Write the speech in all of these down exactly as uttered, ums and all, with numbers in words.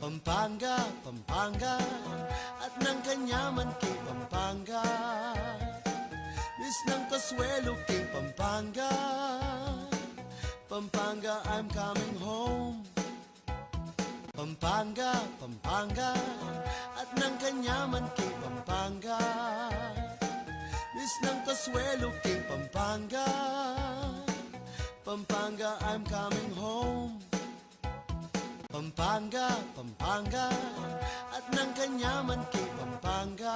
Pampanga, Pampanga, at nang kanyaman king Pampanga. Miss ng Consuelo king Pampanga. Pampanga, I'm coming home. Pampanga, Pampanga, at nang kanyaman king Pampanga. Miss ng Consuelo king Pampanga. Pampanga, I'm coming home. Pampanga, Pampanga, at nang kanyaman king Pampanga.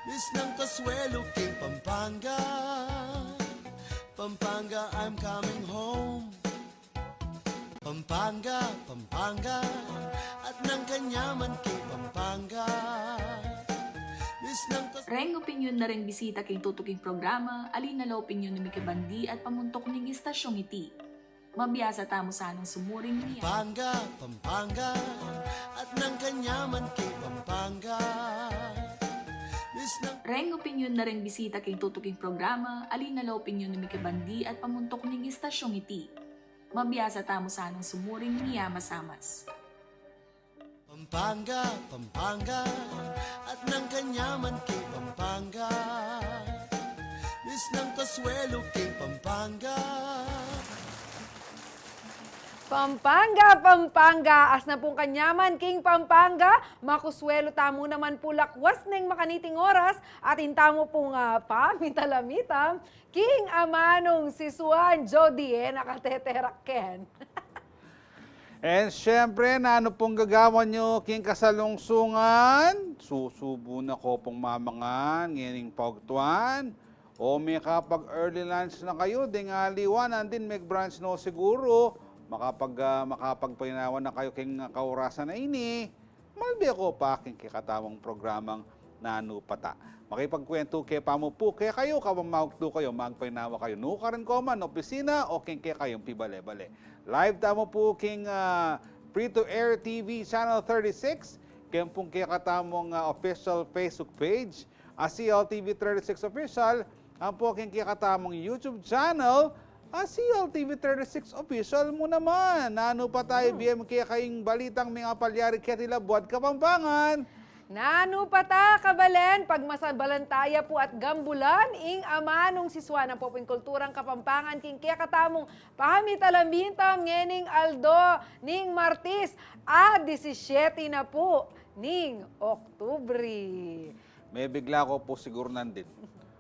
Miss ng Consuelo king Pampanga. Pampanga, I'm coming home. Pampanga, Pampanga, at nang kanyaman king Pampanga. Miss ng Cos- Reng opinyon na reng bisita king tutuking programa, ali na la opinyon ning mikibandi at pamuntuk ning istasyong iti. Mabiasa tamu sanang sumuring niya. Pampanga, Pampanga, at nang kanyaman king Pampanga. Miss ng Reng opinyon na reng bisita king tutuking programa, ali na la opinyon ning mikibandi at pamuntuk ning istasyong iti. Mabiasa tamu sanang sumuring niya masamas. Pampanga, Pampanga, at nang kanyaman king Pampanga. Miss ng Consuelo king Pampanga. Pampanga, Pampanga, at nang kanyaman king Pampanga, makuswelo tamu naman pu lakwas ning makaniting oras, at atin tamu pung, ah, pamitalamitam king amanung si Suan Jody, e na kateterak ken. And syempre, nanu pung gagawan yu king kasalungsungan? Susubu na ko pung mamangan ngening pagtuan. O makapag-early lunch na kayu, deng aliwa, nandin mag-brunch no siguru. Makapag, ah, makapagpainawa na kayu king, ah, kaurasan a ini. Malbe ko pa king kekatamung programang Nanu Pa Ta. Makipagkwentu ke pa mu pu kekayu, kabang maugtu kayu, magpainawa kayu. Nukarin ko man, opisina, o king kekayung pibale-bale. Live tamu pu king, ah, Free to Air T V Channel thirty-six, ken pung kekatamung, ah, official Facebook page, a C L T V thirty-six Official, ampo king kekatamung YouTube channel, a C L T V thirty-six Official mu naman. Nanu pa ta, hmm, B M, kekayung balitang mengapalyari keti labuad Kapampangan? Nanu pa ta, kabalen, pagmasabalan taya pu at gambulan ing amanung si Suan, ampo pu ing kulturang Kapampangan king kekatamung pamitalamitam ngening aldo ning Martis, a disisyete na pu ning Oktubre. Mebigla ko pu siguru nandin.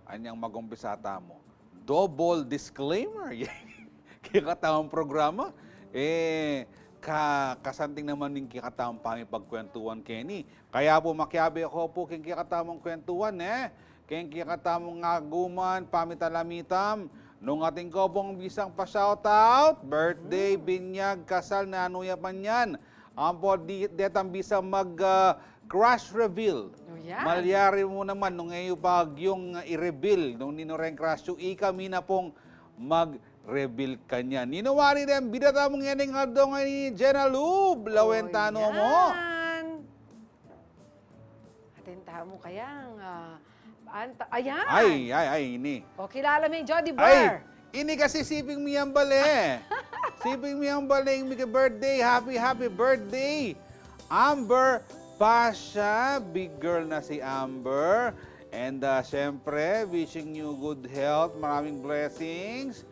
Anyang magumpisa tamu. Double disclaimer. Kekatamung programa, e, ka-, kasanting naman ning kekatamung pamipagkwentuan keni. Kaya pu makiabe ko pu king kekatamung kwentuan, e. King kekatamung aguman, pamitalamitam, nung atin ko pung bisang pa-shoutout, birthday, hmm, binyag, kasal, nanu ya pa man yan. Ampo di, detang bisang mag, ah, crush reveal. O, yan. Malyari mu naman, nung e yu pa agyung, ah, i-reveal, nung ninu reng crush yu, ikami na pung mag-reveal kanyan. Ninu wari reng bida tamu ngening aldo ngeni, Jenna Lub, lawen tanu mu. O, yan. Atin tamu kayang, ah, anta-, ayan. Ay, ay, ay, ini. O, kilala me ing Jody Bar. Ay, ini kasi siping mi yang bale. Siping mi yang bale ing miki-birthday. Happy, happy birthday, Amber Pasha. Big girl na si Amber. And, ah, syempre, wishing you good health, maraming blessings.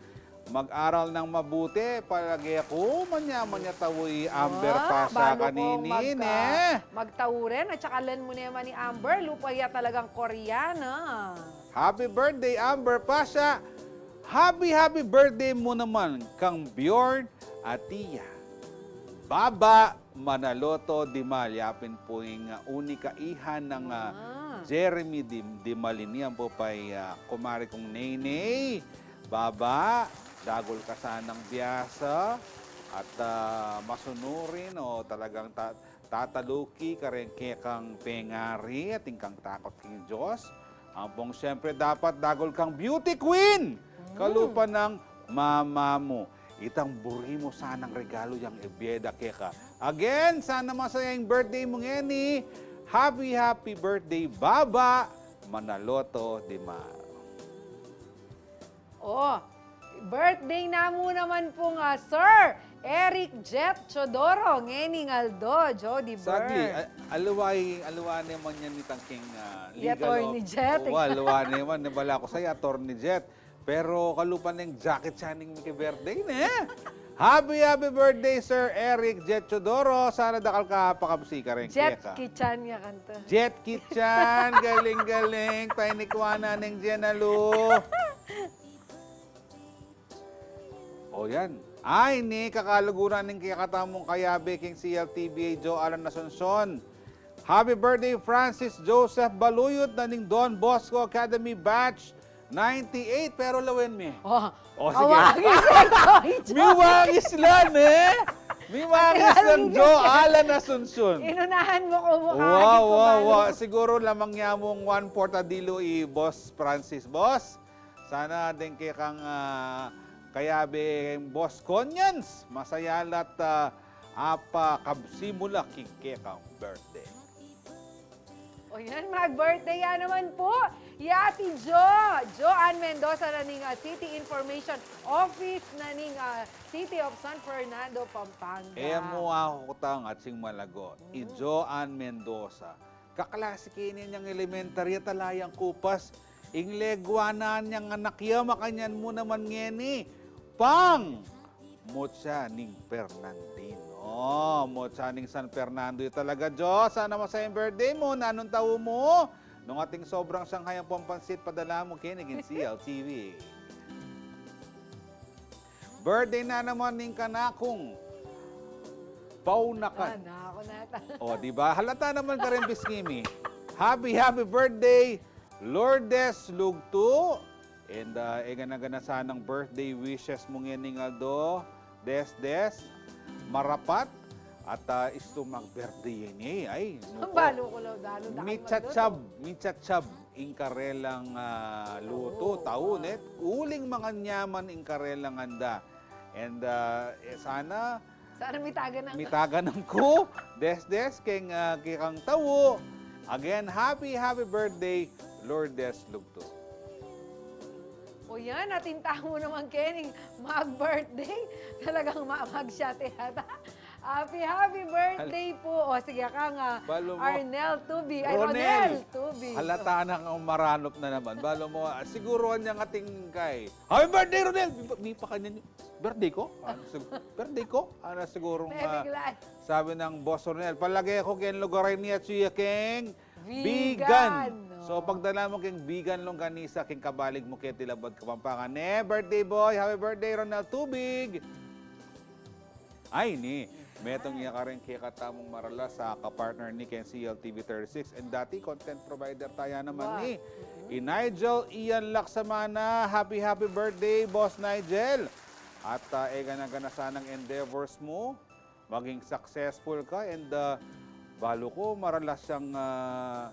Mag-aral nang mabuti, palage ku, manya-manya tau i Amber Pasha kanini, ne? Magtau rin, at saka len mu naman i Amber, lupa ya talagang Koreana. Happy birthday, Amber Pasha! Happy, happy birthday mu naman kang Bjorn at Tia. Baba Manaloto Dimal, yapin pu ing, ah, unika iha nang, ah, Jeremy Dim-, Dimal ini, ampo pa i, ah, kumari kung Neyney. Baba, dagul ka sanang biasa at, ah, masunurin o talagang ta-, tataluki kareng kekang pengari at ing kang takut king Dios. Ampong siyempre dapat dagul kang beauty queen, kalupa nang mama mu. Itang buri mu sanang regalu yang ibie da keka. Again, sana masaya ing birthday mu ngeni. Happy, happy birthday, Baba Manaloto Dimal. O, birthday namu naman pung, ah, Sir Eric Jet Chodoro, ngening aldo, Jody Byrne. Saglit, a-, aliwa, aliwa naman yan nitang king, ah, legal Attorney of Jet, o, eh. Aliwa naman, nabala ku sa Attorney Jet. Pero kalupa neng Jackie Chan ing miki-birthday ne. Happy, happy birthday, Sir Eric Jet Chodoro. Sana dakal ka pakabsi kareng Jet keka. Kichan ya kanita. Jet Kichan, galing-galing. Tainikwanan neng Jenalu. O yan. Ay, ni kakaluguran ning kekatamung kayabe king C L T V A, Joe Alan Asuncion. Happy birthday, Francis Joseph Baluyot, na ning Don Bosco Academy Batch ninety-eight, pero lawen mi. Oh, O, sige. Kawangis na ito, Joe. Miwangis lang, eh. Miwangis lang, Joe Alan Asuncion. Inunahan mo ko mukha. Wow, wow, wow. Siguro lamang niya mong one-fourth a dilu i Boss Francis, boss. Sana deng kekang, ah, kayabe, Boss Conyans, masaya la't, ah, apa kabsi mu la king kekang birthday. O yan, mag-birthday ya naman po i Ate Jo, Joanne Mendoza na ning, ah, City Information Office na ning, ah, City of San Fernando, Pampanga. E mu aku kutang atsing malago. I Joanne Mendoza. Kaklase ke ne niyang elementarya, talayan kupas. Ing legwa na niyang anak ya, makanyan mu naman ngeni. Pang! Mutya ning Fernandino. Mutya ning San Fernando yu talaga, Jo. Sana masaya ing birthday mu. Nanung tau mu? Nung ating sobrang Shanghai ampong pansit, padala mu keni king C L T V. Birthday na naman ning kanakung paunakan. Ah, nako, nata. O, di ba? Halata naman kareng bisngi mi. Happy, happy birthday, Lourdes Lugtu. And, ah, e gana-gana sanang birthday wishes mu ngening aldo, Desdes, marapat, at, ah, istu mag-birthday ini, ay, nuko. Balu ku la, dalu, dalu, michachab, michachab ing karelang, ah, lutu, tau, ne? Uling manganyaman ing karelang anda. And, ah, e, sana Sana mitagan ang mitagan ang ku, Desdes, keng, ah, kekang tau. Again, happy, happy birthday, Lourdes Lugtu. O yan, atin tamu naman kening mag-birthday. Talagang ma-, mag-shot yata. Happy, happy birthday po. O, sige ka nga, Arnel Tubi. Ay, Ronel. Ronel Tubi. Halata na kang maranup na naman. Balu mu, ah, siguro niyang ating kay, "Happy birthday, Ronel!" Mipa-, mipakanyan yu. Birthday ko? Ano sig-, birthday ko? Ano sigurong, ah, sabi ng Boss Ronel, palage ku keng lugar ini at suya keng Vigan. Vigan. So, pagdala mu keng Vigan longganisa, keng kabalig mu keti Labuad, Kapampangan, ne? Birthday boy, happy birthday, Ronel Tubig. Ay, ni. Metung ya kareng kekatamung maralas a kapartner ni keng C L T V thirty-six. And dati content provider taya naman ni. I Nigel Ian Laksamana, happy, happy birthday, Boss Nigel. At, ah, e gana-gana sanang endeavors mu, maging successful ka, and, ah, balu ku maralas yang, ah,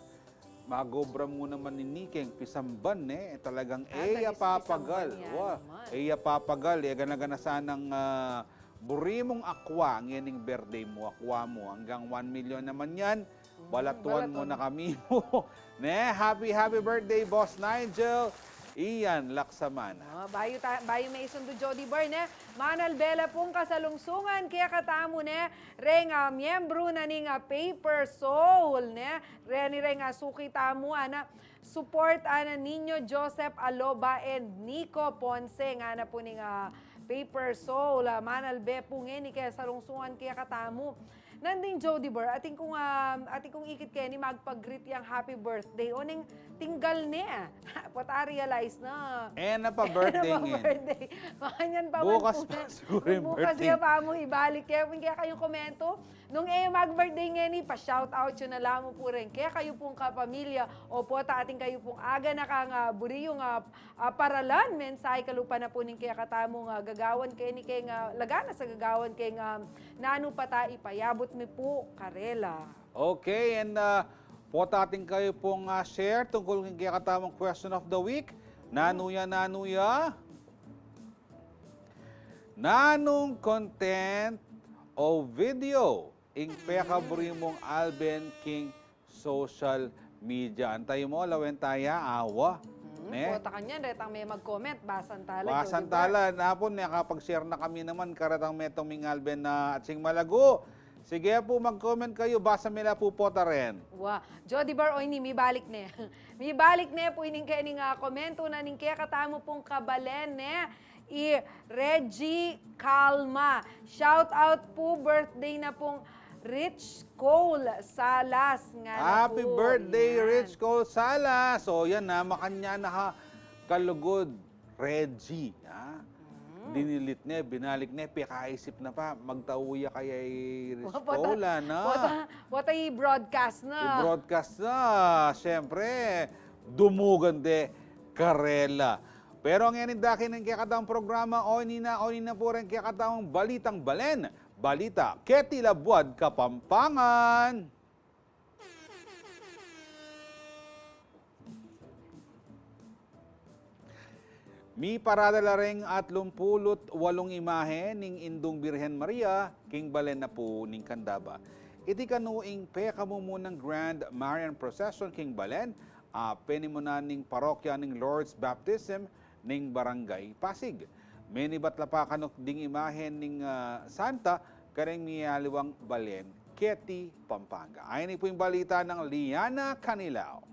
magobra mu naman ini keng pisamban, ne? E, talagang e ya papagal. Wa, e ya papagal, e gana-gana sanang, ah, buri mung akwa ngening birthday mu, akwa mu, anggang one million naman yan. Balatuan mu na kami mu. Ne? Happy, happy birthday, Boss Nigel Ian Laksamana. Ah, bayu ta-, bayu me isundu, Jody Byrne, ne? Manalbe la pung kasalungsungan kekatamu, ne? Reng, ah, miyembru na ning, ah, Paper Soul, ne? Reni reng, ah, suki tamu, ana, support, ana, Nino Joseph Aloba and Nico Ponce, ngana pu ning, ah, Paper Soul, ah, manalbe pu ngeni kasalungsungan kekatamu. Nandin, Jody Byrne, atin kung, ah, atin kung ikit keni magpa-greet yang happy birthday. O neng tinggal ne. Pota realize na. E na pa birthday ngeni. Makanyan pa man pu. Bukas pa siguro ing birthday. Bukas ya pa mu ibalik. Kaya, kaya kayung komento, nung e mag-birthday ngeni, pa-shoutout yu na la mu pu rin kekayu pung kapamilya. O pota atin kayu pung aganaka, ah, buri yung, ah, ah, paralan, mensahe kalupa na pu ning kekatamung gagawan keni keng, ah, laganas a gagawan keng, ah, nanu pa ta ipayabut mi pu karela. Okay, and, ah, pota atin kayu pung, ah, share tungkul keng kekatamung question of the week. Nanu ya, nanu ya? Nanung content o video ing pekaburi mung alben king social media? Antay mu, lawen taya, awa. Hmm, Ne? Pota kanyan, retang me mag-comment, basan tala, Basan Jody Bar. tala, na pu, nakapag-share na kami naman, karetang metung mingalben na atsing malago. Sige pu, mag-comment kayu, basa mi la pu pota rin. Wa, Jody Bar, o ini, mibalik ne. Mibalik ne pu ining kening, ah, komentu na ning kekatamu pung kabalen, ne? I Reggie Calma. Shout out pu, birthday na pung Rich Cole Salas, ngana Happy pu. birthday, Yan. Rich Cole Salas. O, yan na, makanyan na ha, kalugud, Reggie, ha? Mm. Dinilit ne, binalik ne, pikaisip na pa, magtau ya kaya i Rich Pota, Cole, ano? pota, pota i-broadcast na. I-broadcast na, siyempre, dumugan de karela. Pero ngening dake ning kekatang programa, o ini na, o ini na pu ring kekatang balitang balen. Balita, keti labuad Kapampangan. Miparada la ring atlumpulu't walung imahe ning Indung Birhen Maria king balen na pu ning Candaba. Iti kanu ing pekamumunang Grand Marian Procession king balen, a penimunan ning parokya ning Lord's Baptism ning Barangay Pasig. Menibat la pa kanu ding imahe ning, ah, santa kareng miyaliwang balen keti Pampanga. Ini pu ing balita nang Liana Canilao.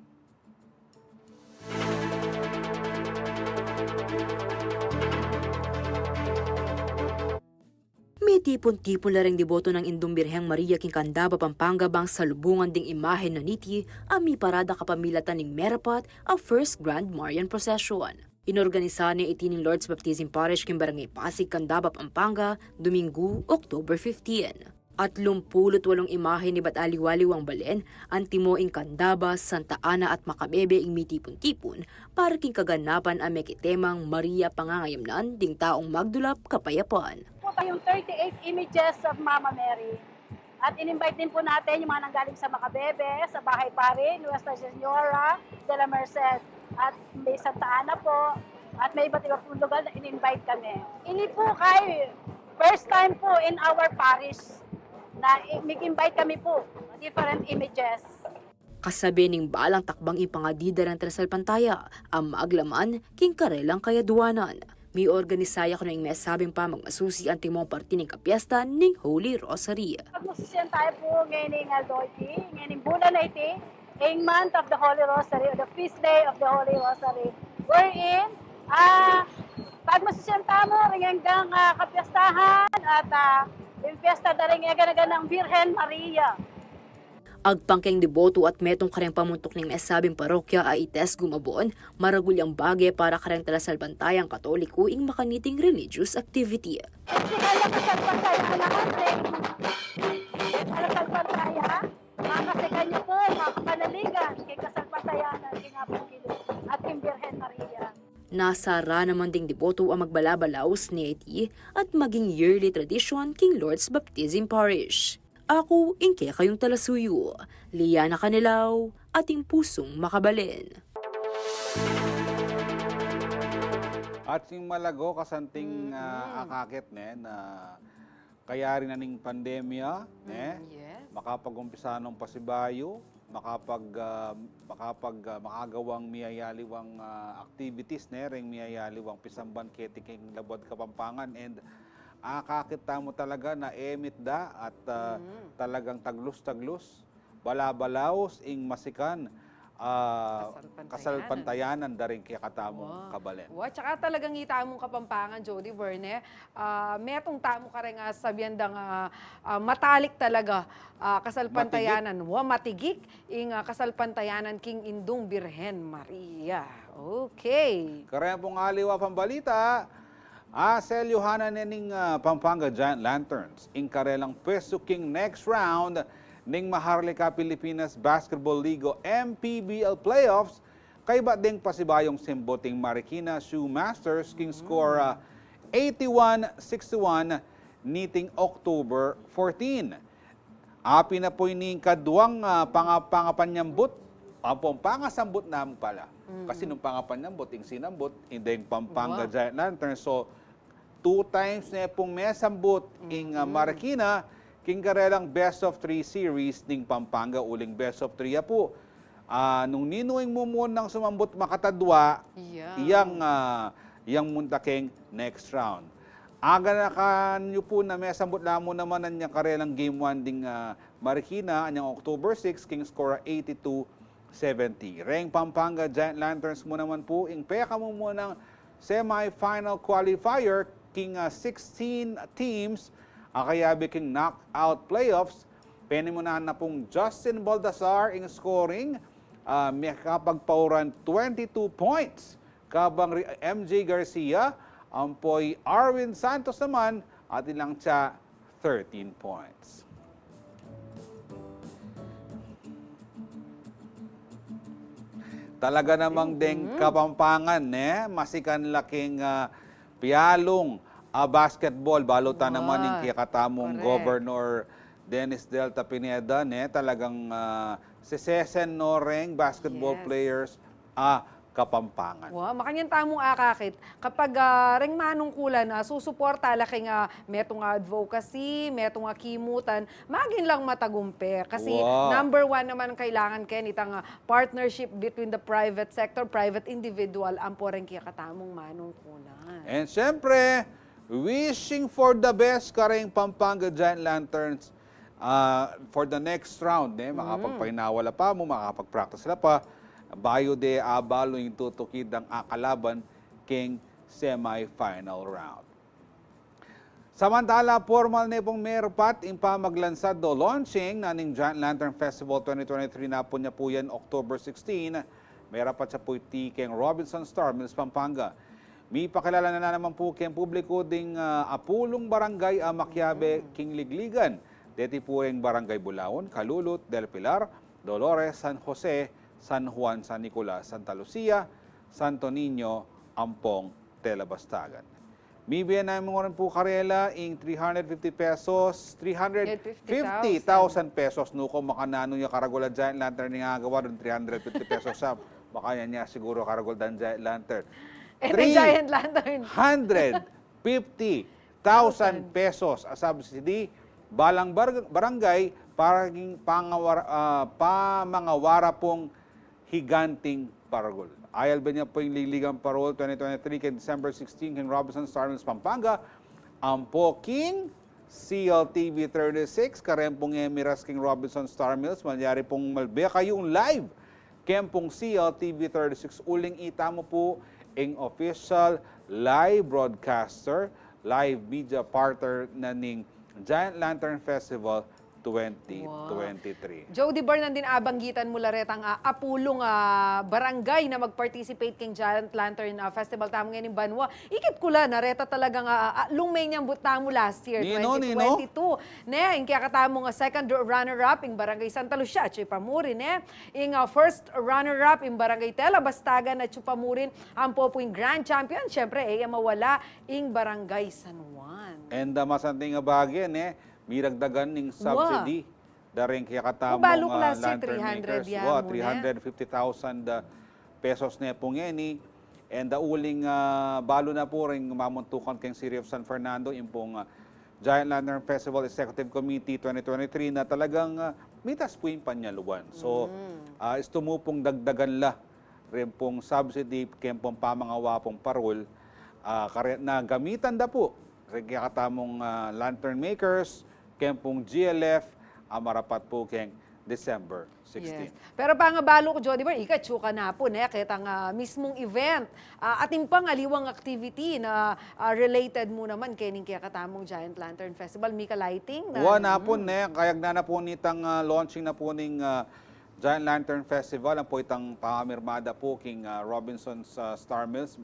Mitipun-tipun la ring deboto nang Indung Birheng Maria king Candaba, Pampanga, bang salubungan ding imahen na niti a miparada kapamilatan ning merapat a First Grand Marian Procession. Inorganisa ne iti ning Lord's Baptism Parish king Barangay Pasig, Candaba, Pampanga, Dominggu, October fifteen. Atlumpulu't walung imahen ibat aliwaliwang balen, antimo ing Candaba, Santa Ana at Macabebe ing mitipun-tipun para king kaganapan a mekitemang Maria Pangangayamnan ding Taung Magdulap Kapayapan. Po tayong thirty-eight images of Mama Mary. At in-invite din po natin yung mga nanggaling sa Macabebe, sa Bahay Pari, Nuestra Señora de la Merced, at may Santa Ana po, at may iba't iba pong lugar na in-invite kami. Ini po kay first time po in our parish na i-, mag-invite kami po, different images. Kasabe ning balang takbang ing pangadi da reng talasalpantaya a maglaman king karelang kayaduanan. Miorganisa ya kanu ing mesabing pamagmasusi antimong parti ning kapiesta ning Holy Rosary. Pagmasusian tayo po ngeni ning aldo iti, ngeni ning bulan a iti, ing month of the Holy Rosary or the feast day of the Holy Rosary. Wherein, ah, pagmasusian tamu ring anggang, ah, kapiestahan at, ah, ing fiesta da ring eganaganang Birhen Maria. Agpang keng deboto at metung kareng pamuntuk ning mesabing parokya a i Tess Gumabon, maragul yang bage para kareng talasalpantayang Katoliko ing makaniting religious activity. Kasi kaya kasalpantaya na natin, talasalpantaya, makasikan niyo po, makapanaligan, kay kasalpantayanan, kay nga po, at kay Birhen Maria. Nasara naman ding deboto a magbalabalaus neti at maging yearly tradisyon king Lord's Baptism Parish. Aku ing kekayung talasuyu, Liana Canilao, ating pusung makabalen. At sing malago kasanting, ah, akakit ne, na kayari na ning pandemya, ne? Mm, yes. Makapag-umpisa nung pasibayu, makapag, ah, makapag, ah, makagawang miyayaliwang, ah, activities, ne? Reng miyayaliwang pisamban keti king labuad Kapampangan, and akakit tamu talaga na emit da at, ah, talagang taglus-taglus, balabalaus ing masikan, ah, kasalpantayanan da ring kekatamung kabalen. Wa, tsaka talagang itamung Kapampangan, Jody Verne, ah, metung tamu kareng, ah, sabian dang, ah, ah, matalik talaga, ah, kasalpantayanan. Wa, matigik ing, ah, kasalpantayanan king Indung Birhen Maria. Okay. Kareng pung aliwa pang balita, aselyuhan ne ning, ah, Pampanga Giant Lanterns ing karelang pwestu king next round ning Maharlika Pilipinas Basketball League o M P B L playoffs, kaybat deng pasibayung simbut ing Marikina Shoemasters king score, ah, eighty-one sixty-one niting October fourteen. Apin na pu ini ing kaduang, ah, panga-, pangapanyambut, ampong pangasambut namu pala. Kasi nung pangapanyambut, ing sinambut, ing deng Pampanga Giant Lanterns. So, two times ne pung mesambut ing, ah, Marikina king karelang best of three series ning Pampanga, uling best of three ya pu. Ah, nung ninu ing mumunang sumambut makatadwa, iyang, ah, iyang munta keng next round. Aganakan yu pu na mesambut la mu naman anyang karelang game one ding, ah, Marikina, anyang October six, king score a eighty-two seventy. Reng Pampanga Giant Lanterns mu naman pu ing pekamumunang semifinal qualifier king, ah, sixteen teams a kayabe king knockout playoffs. Penimunan na pung Justin Baltasar ing scoring, ah, mekapagpauran twenty-two points. Kabang ri M J Garcia, ampo i Arwin Santos naman, atin lang tsa thirteen points. Talaga namang deng Kapampangan, ne? Masikan la king, ah, pialung, ah, basketball. Balu ta naman ing kekatamung Governor Dennis Delta Pineda, ne? Talagang, ah, sesesen no reng basketball players, ah, Kapampangan. Wa, makanyan tamung akakit, kapag, ah, reng manungkulan, ah, susuporta la keng, ah, metung advocacy, metung akimutan, magin lang matagumpe. Kasi number one naman kailangan ken itang, ah, partnership between the private sector, private individual, ampo reng kekatamung manungkulan. And syempre, wishing for the best kareng Pampanga Giant Lanterns, ah, for the next round, ne? Makapagpainawa la pa mu, makapag-practice la pa, bayu de abalu ing tutuki dang akalaban king semifinal round. Samantala, pormal ne pung merpat ing pamaglansad o launching na ning Giant Lantern Festival twenty twenty-three. Napun ya pu yan October sixteen. Merapat ya pu iti keng Robinson Star Mills, Pampanga. Mipakilala na naman pu keng publiku ding, ah, apulung barangay a makiabe king ligligan. Deti pu reng Barangay Bulaon, Calulut, Del Pilar, Dolores, San Jose, San Juan, San Nicolas, Santa Lucia, Santo Niño, ampong Telabastagan. Mibie na mu rin pu karela ing three hundred fifty pesos, three hundred fifty thousand pesos. Nuko, makananu ya karagul a giant lantern ing agawa dun, three hundred fifty pesos, Sam? Makanyan ya siguru karagul dang giant lantern. Eh, may giant lantern. Three hundred fifty thousand pesos a subsidy, balang bar-, barangay para king pangawar-, ah, pamangawara pung higanting paragul. Ayalbe na pu ing Ligligan Parol twenty twenty-three keng December sixteen keng Robinson Star Mills, Pampanga, ampo king C L T V thirty-six, kareng pung e miras keng Robinson Star Mills, malyari pung malbe kayung live keng pung C L T V thirty-six, uling ita mu pu ing official live broadcaster, live media partner na ning Giant Lantern Festival twenty twenty-three. Wow. Jody Bar, nandin abanggitan mu la retang, ah, apulung, ah, barangay na mag-participate keng Giant Lantern, ah, Festival tamu ngening banwa. Ikit ku la na reta talagang, ah, ah, lung menyambut tamu last year, nino, nino? Twenty twenty-two. Ne, ing kekatamung, ah, second runner-up, ing Barangay Santa Lucia, atyu pa mu rin, ne? Ing, ah, first runner-up, ing Barangay Telabastagan, atyu pa mu rin. Ampo pu ing grand champion, syempre, e ya mawala ing Barangay San Juan. And, ah, masanting a bage, ne? Miragdagan ning subsidy da ring kekatamung, ah, lantern makers. Wa, three hundred ya mu, ne? Three hundred fifty thousand, ah, pesos ne pu ngeni. And, ah, uling, ah, balu na pu ring mamuntukan keng City of San Fernando, ing pung, ah, Giant Lantern Festival Executive Committee twenty twenty-three na talagang, ah, mitas pu ing panyaluan. So, ah, istu mu pung dagdagan la rin pung subsidy keng pung pamangawa pung parol, ah, kare-, na gamitan da pu ring kekatamung, ah, lantern makers, keng pung G L F, a marapat pu keng December sixteen. Yes. Pero pangabalu ku, Jody Bar, ika, atyu ka na pu, ne, ketang, ah, mismung event. Ah, atin pang aliwang activity na, ah, related mu naman kening kekatamung Giant Lantern Festival, mika lighting na. Wa, na pu, ne, kayag na na pu nitang, ah, launching na pu ning, ah, Giant Lantern Festival, ampo itang pamamirmada pu king, ah, Robinson's, ah, Star Mills,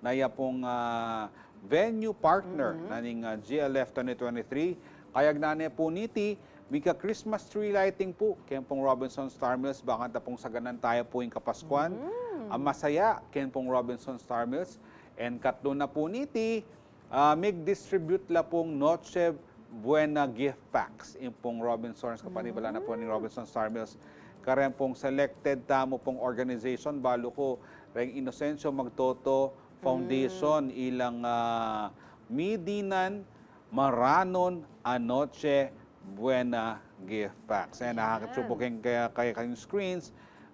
na iya pung, ah, venue partner na ning, ah, G L F twenty twenty-three. Kayag na ne pu niti, mika Christmas tree lighting pu keng pung Robinson Star Mills, bakanta pung saganan taya pu ing Kapaskuan a masaya keng pung Robinson Star Mills. And katlu na pu niti, ah, mig-distribute la pung Noche Buena gift packs ing pung Robinsons, kapanibalan na pu ning Robinson Star Mills, kareng pung selected tamu pung organization, balu ku reng Inocencio Magtoto Foundation, ilang, ah, midinan maranun a Noche Buena gift packs. Ayan, nakakita pu keng kaya, kaya kayong screens.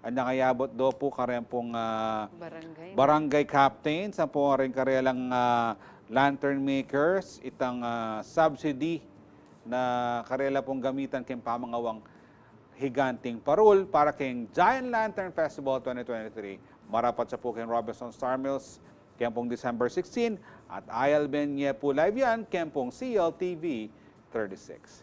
Anyang ayabut do pu kareng pung, ah, barangay, barangay captains, ampo kareng karelang, ah, lantern makers, itang, ah, subsidy na karela pung gamitan keng pamangawang higanting parul para keng Giant Lantern Festival twenty twenty-three. Marapat siya pu keng Robinson Sawmills, keng pung December sixteen, at I L B N ye pu live yan, keng pung C L T V thirty-six.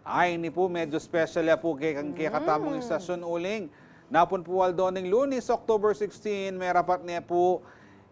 Ay, ini pu, medyo special ya pu keng, keng kekatamung istasyon uling. Dapun pu aldo ning Lunes, October sixteen, merapat ne pu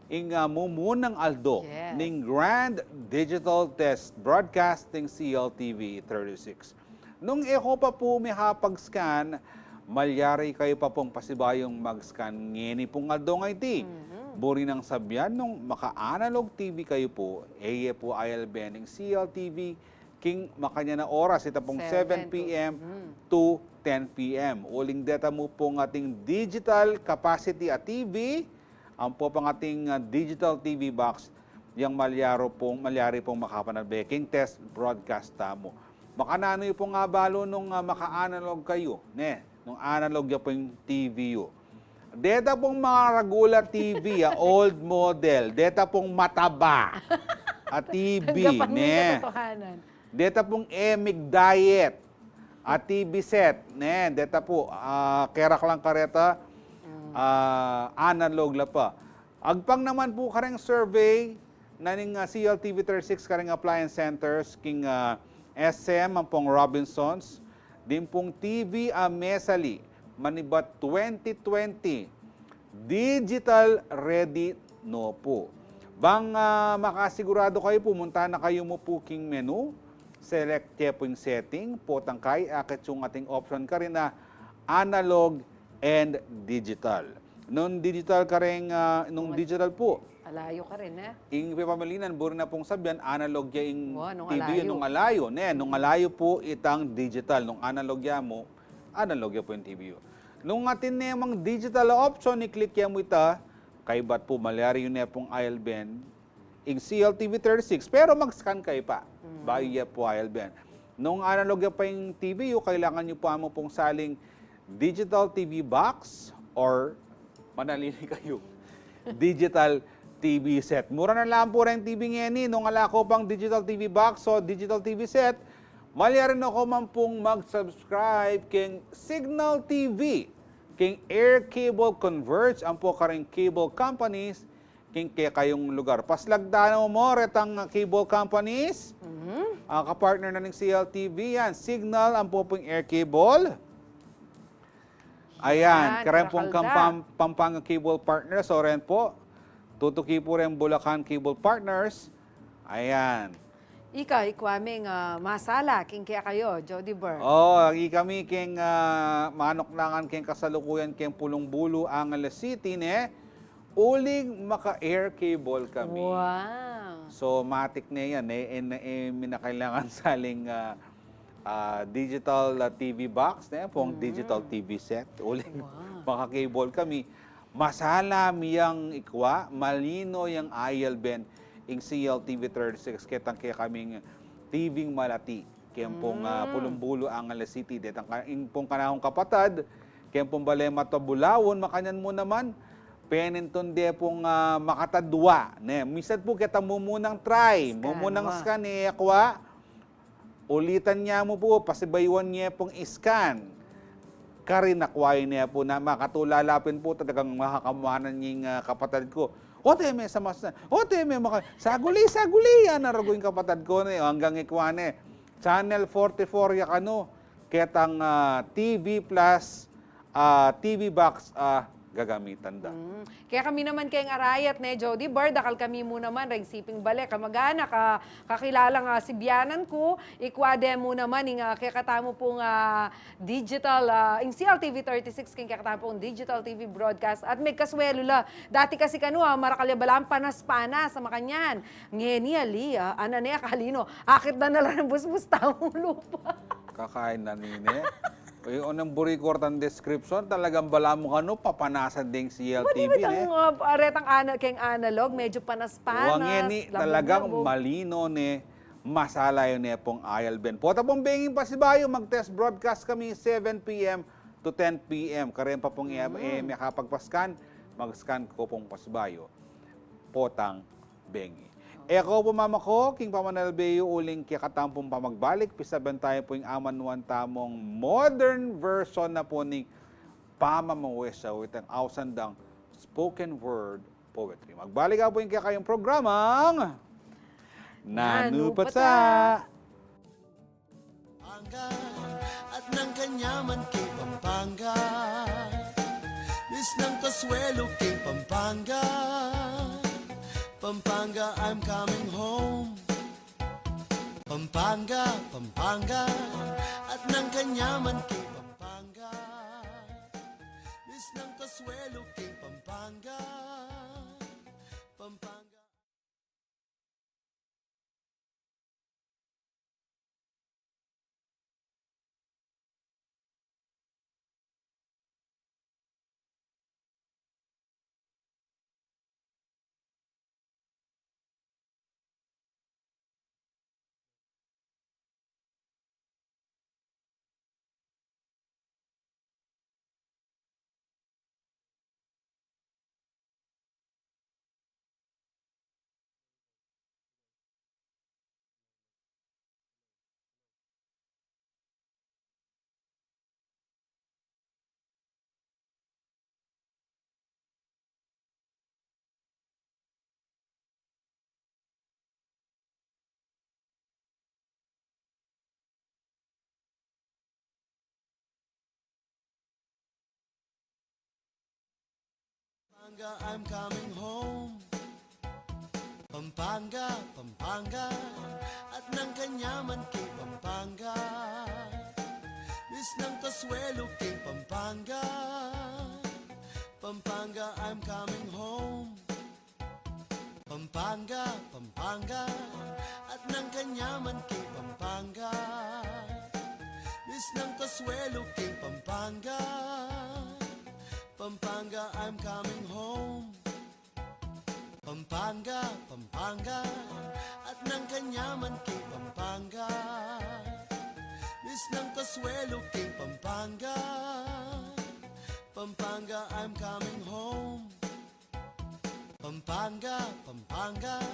ing, ah, mumunang aldo, yes, ning Grand Digital Test Broadcasting C L T V thirty-six. Nung e ko pa pu mihapag-scan, malyari kayu pa pung pasibayung mag-scan ngeni pung aldo ngeni. Mhm. Buri nang sabian nung maka-analog T V kayu pu, e ye pu ailben ing C L T V king makanyan a oras, ita pung seven, seven p m to ten p m. Uling deta mu pung ating digital capacity a T V, ampo pang ating, ah, digital T V box, yang malyari pung, malyari pung makapanalbe king test broadcast tamu. Makananu yu pung abalu nung, ah, maka-analog kayu, ne? Nung analog ya pu ing T V yu. Deta pung maragul a T V, ah, old model. Deta pung mataba a T V, tanggapan mo yung ne? Katotohanan. Deta pung e mig diet a T V set, ne? Deta pu, ah, keraklan kareta, mm, ah, analog la pa. Agpang naman pu kareng survey na ning, ah, C L T V thirty-six kareng appliance centers king, ah, S M ampong Robinsons, ding pung T V a mesali manibat twenty twenty, digital ready no pu. Bang, ah, makasiguradu kayu pu, munta na kayu mu pu king menu, select ye pu ing setting, potang kayi akit yung ating option karin a analog and digital. Nung digital kareng, ah, nung digital pu, alayu karin, e? Ing pepamilinan, buri na pung sabian, analog ya ing T V yu, nung alayu, ne? Nung alayu pu itang digital, nung analog ya mu, analog ya pu ing T V yu. Nung atin ne mang digital a option, i-click ya mu ita, kaybat pu, malyari yu ne pung ailben ing C L T V thirty-six, pero mag-scan kayu pa. Mm. Bayu ya pu ailben. Nung analog ya pa ing T V yu, kailangan yu pa mu pung saling digital T V box or manalili kayu digital T V set. Mura na lang pu reng T V ngeni, nung ala ko pang digital T V box o digital T V set, malyari no ko man pung mag-subscribe keng Cignal T V, keng Air Cable Converge, ampo kareng cable companies king kekayung lugar. Paslagdan mu retang cable companies. Mhm. Ah, kapartner na ning C L T V yan, Cignal, ampo pung Air Cable. Ayan, yan, kareng pung Pampang-, Pampanga Cable Partners, o ren pu, tutuki pu reng Bulacan Cable Partners. Ayan. Ika, ikwa meng, ah, masala king kekayu, Jody Burr. O, ikami keng, ah, manuknangan keng kasalukuyan keng Pulung Bulu, Angeles City, ne? Uling maka-air cable kami. Wow. So, matik ne yan, e, e, e, mi na kailangan saling, ah, ah, digital, ah, T V box, ne? Pung digital T V set. Uling maka-cable kami. Masala mi yang ikwa, malino yang ailben ing C L T V thirty-six, ketang kekaming T V-ng malati. Keng pung, ah, Pulung Bulu, Angeles City, detang ka-, ing pung kanakung kapatad, keng pung bale Matabulaon, makanyan mu naman, penintun de pung, ah, makatadwa, ne? Misan pu ketang mumunang try, mumunang scan, e akwa, ulitan ya mu pu, pasibayuan ye pung i-scan. Karin akwa ini pu na makatulala pin pu, talagang makakamuanan ing, ah, kapatad ku. Ote me, samasna. Ote me, maka-, saguli, saguli, yan, aragu ing kapatad ku, ne, anggang ikwa ne. Channel forty-four ya kanu, ketang, ah, T V Plus, ah, T V box, ah, gagamitan da. Mm. Kaya kami naman keng arayat ne, Jody Burr, dakal kami mu naman reng siping bale, kamag-anak, ah, kakilalang, ah, sibianan ku, ikwa de mu naman ing, ah, kekatamu pung, ah, digital, ah, ing C L T V thirty-six, keng kekatamu pung digital T V broadcast, at megkasuelu la. Dati kasi kanu, ah, marakal ya balang panas-panas a makanyan. Ngeni ali, ah, anan ne, akalino, akit da na la reng busbus tamung lupa. Kakain na nine. Uy, oneng buri ku retang description, talagang balamu kanu, papanasan deng C L T V, ne? Buri retang, ah, retang ana-, keng analog, medyo panas-panas, ngeni, talagang labog-labog. Malino ne, Masala yu ne pung I L Ben. Pota pung benging pasibayu, mag-test broadcast kami seven P M to ten P M. Kareng pa pung, mm, eh, makapagpa-scan, mag-scan ko pung pasibayu. Potang bengi. E ko pu mamako king pamanalbe yu uling kekatamung pamagbalik, pisabian tamu pu ing amanuan tamung modern version na pu ning pamamawesaw, itang ausan dang spoken word poetry. Magbalik ya pu ing kekayung programang Nanu Nanu Pata. Pata. Pampanga, at nang kanyaman king Pampanga. Misnang kasuelo king Pampanga. Pampanga, I'm coming home. Pampanga, Pampanga, at nang kanyaman king Pampanga. Misnang kasuelo king Pampanga. Pampanga. Pampanga, I'm coming home. Pampanga, Pampanga, at nang kanyaman king Pampanga. Misnang kasuelo king Pampanga. Pampanga, I'm coming home. Pampanga, Pampanga, at nang kanyaman king Pampanga. Misnang kasuelo king Pampanga. Pampanga, I'm coming home. Pampanga, Pampanga, at nang kanyaman king Pampanga. Misnang kasuelo king Pampanga. Pampanga, I'm coming home. Pampanga, Pampanga,